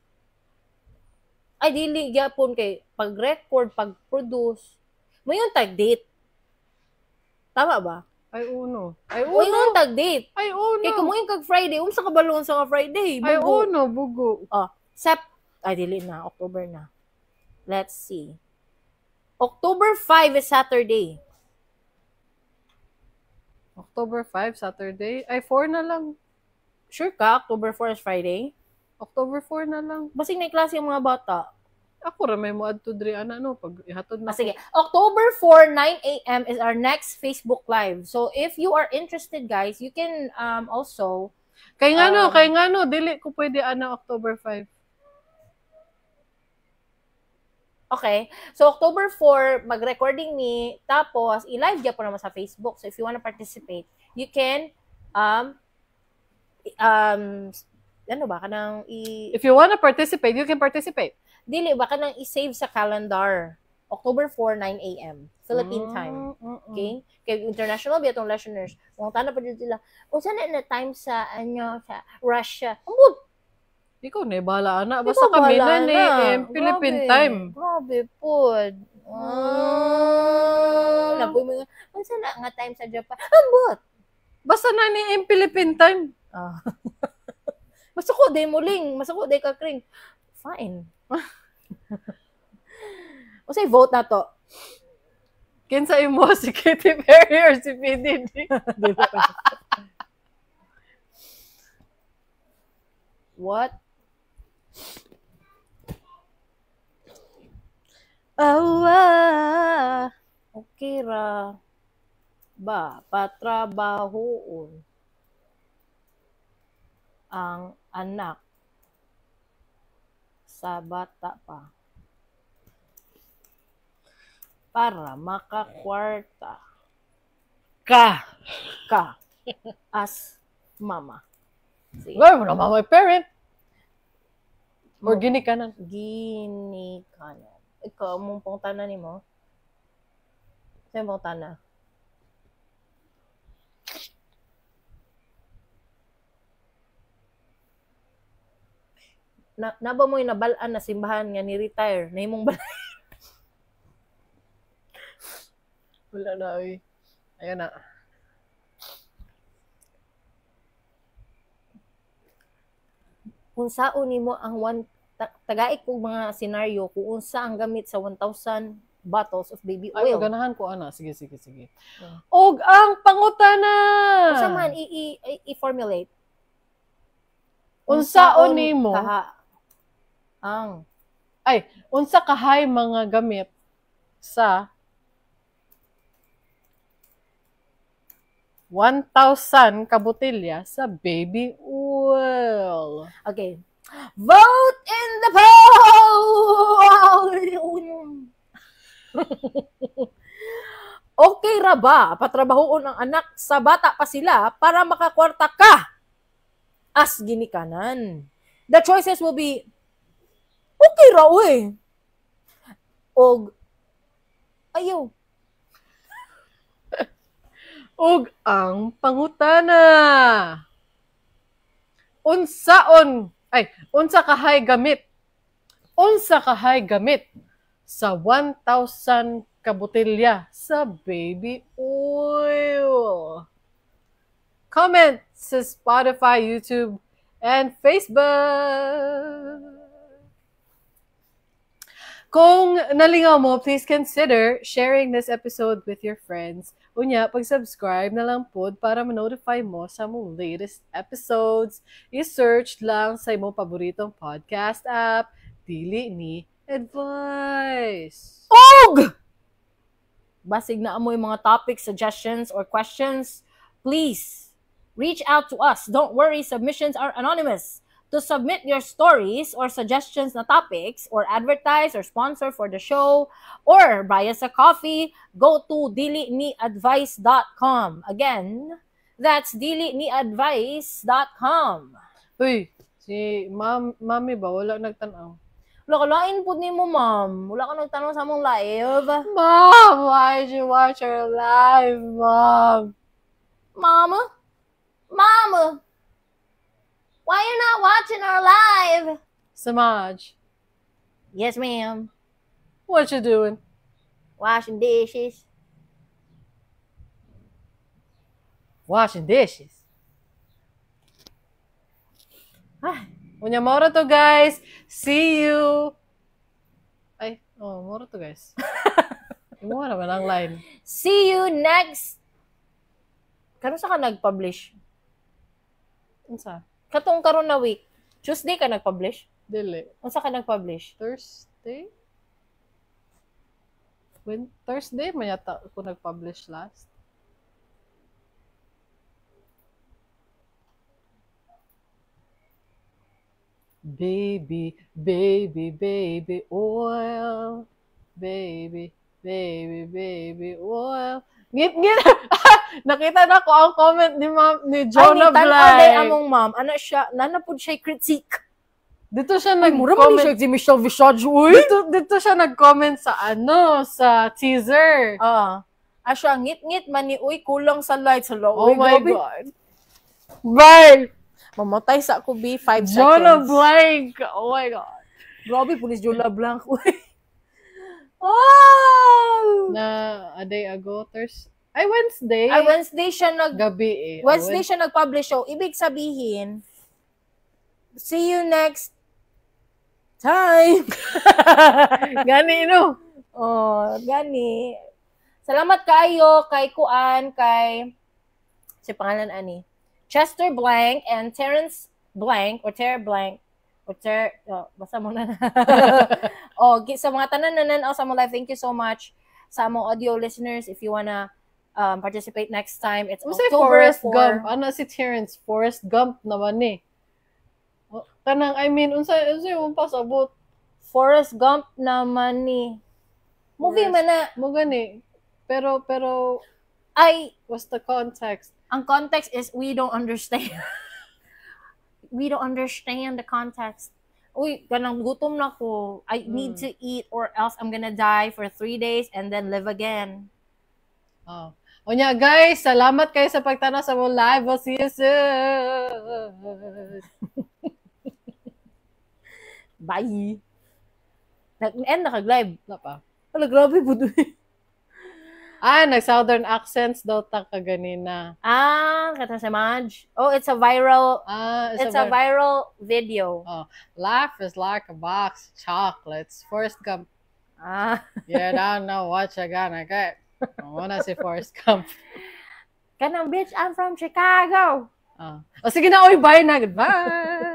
ay dili gyapon kay pag-record, pag-produce, mayon tag date. Tama ba? Ay, uno. Ay, Uy, uno. yung tag date. Ay, uno. Kay kumuin kag Friday, unsa ka balon sa nga Friday? Ay, Bugo. uno, bugo. Sep ay dili na, October na. Let's see. October 5 is Saturday. October 5, Saturday. Ay, 4 na lang. Sure ka, October 4 is Friday? October 4 na lang. Basig na klase ang mga bata. Ako ra may mo adto diri ana no pag ihatod na. Ah, sige. October 4, 9 a.m. is our next Facebook Live. So, if you are interested, guys, you can also... Kay ngano, kay ngano dili ko pwede ana October 5. Okay. So, October 4, mag-recording ni, tapos, i-live gyapon naman sa Facebook. So, if you wanna participate, you can, ano ba, kanang i... If you wanna participate, you can participate. Dili, ba kanang i-save sa calendar. October 4, 9 a.m. Philippine time. Okay? Kay international ba itong listeners? Kung tana pa dito sila, o sana na time sa, ano, sa Russia. Ambot! Ikaw na, bahala na. Basta Ikaw kami bahala 9 a.m. Philippine Grabe. time. Grabe pod. Napoy mo nga, unsa na nga time sa Japan? Ambot! Basta 9 a.m. Philippine time. Ah. Masuko day muling, masuko day ka kring. Fine. Unsay vote na to? Kinsa imo si Katy Perry or si P. Diddy? What? Oh, ah. Okay ra ba patrabahoon ang anak sa bata pa para makakwarta Ka. ka as mama? Sige. Well, wala mama parent. Or ginikanan. Ginikanan. Ikaw, mong pangtana ni mo? Sa'yo mong pangtana? Na, naba mo'y nabalaan na simbahan nga ni-retire na imong balay? Wala na, oy. Ayan na. Kung saon nimo ang one tagaik kog mga senaryo kung unsa ang gamit sa 1,000 bottles of baby Ay, oil. ganahan ko ana. Sige, sige, sige. Yeah. Og ang pangutana. Unsa man i-formulate? Unsaon nimo? Kaha ang Unsa kahay mga gamit sa 1,000 ka botelya sa baby oil? Okay. Vote in the poll! Okay ra ba patrabahoon ang anak sa bata pa sila para makakwarta ka as ginikanan? The choices will be okay ra oy. Og ayaw. Og ang pangutana. Unsaon ay unsa kahay gamit? Unsa kahay gamit sa 1,000 ka botelya sa baby oil? Comment sa Spotify, YouTube, and Facebook. Kung nalingaw mo, please consider sharing this episode with your friends. Unya, pag-subscribe na lang pod para ma-notify mo sa mong latest episodes. I-search lang sa imong paboritong podcast app. Dili ni Advice. Og! Basig na amoy mga topics, suggestions, or questions, please reach out to us. Don't worry, submissions are anonymous. To submit your stories or suggestions na topics or advertise or sponsor for the show or buy us a coffee, go to diliniadvice.com. Again, that's diliniadvice.com. Uy, si mami ba? Wala nagtanaw. Wala ka lain po nimo, ma'am. Wala ka nagtanong sa among live. Mom, why did you watch our live, Mom? Mama? Mama? Why you not watching our live? Samaj, Yes, ma'am. what you doing? Washing dishes. Washing dishes. Ah. Unya, mao ra to, guys. See you. Ay, oh, mao ra to, guys. Imo naman ang line. See you next. Kanus-a ka nag-publish? Unsa? Katong karon na week. Tuesday ka nag-publish? Dili. Unsa ka nag-publish? Thursday? When Thursday man yata ko nag-publish last. Baby, baby, baby oil. Baby, baby, baby oil. Ngit ngit. Nakita na ko ang comment ni Ma'am ni Ay, ni Jonah tan-aw day Bly. Among ma'am. Ano siya? Naa na pud siya critique. Dito siya Ay, mura man ni nag-comment. siya si Michelle Visage, uy. Dito siya nag-comment sa ano, sa teaser. Ah. Ah, siya, ngit-ngit man ni, uy, kulang sa lights. Hala, Oh uy, my grabe. God. Bye! Mamatay sa ako, B, 5 Jonah seconds. Blank! Oh my God. Grabe, pulis Jonah Blank, uy. Oh! Na a day ago, Thursday. Ay, Wednesday. Ay, Wednesday siya nag Gabi eh. Oh, Wednesday siya nag-publish show. Ibig sabihin, see you next time. Gani, no? Oh, gani. Salamat kaayo kay Kuan, kay si pangalan ani. Chester Blank and Terrence Blank or Ter Blank or Ter, oh, basta mo na. Oh, sa mga tanan na nanaw sa among live, thank you so much sa among audio listeners. If you wanna participate next time, it's Unsay October Forrest 4. Gump? Ano si Terrence? Forrest Gump naman eh. Oh, kanang, I mean, unsay mong pasabot? Forrest Gump naman ni. Movie Forrest- man na. Mo gani. Pero, Ay, what's the context? Ang context is we don't understand. We don't understand the context. Uy, kanang gutom na ko. I need to eat or else I'm gonna die for 3 days and then live again. Oh. Unya guys, salamat kayo sa pagtanaw sa among live. We'll see you soon. Bye. Nag-end na kag-live. Wala pa. Wala, grabe po. Ah, nag-southern accents daw ta kaganina. Ah, kata sa Madge. Oh, it's a viral, Ah, it's a viral video. Life is like a box of chocolates. Forrest Gump. Ah. You don't know what you're gonna get. Muna si Forrest Gump. Kanang bitch, I'm from Chicago. Ah. O sige na, oy, bye na. Goodbye.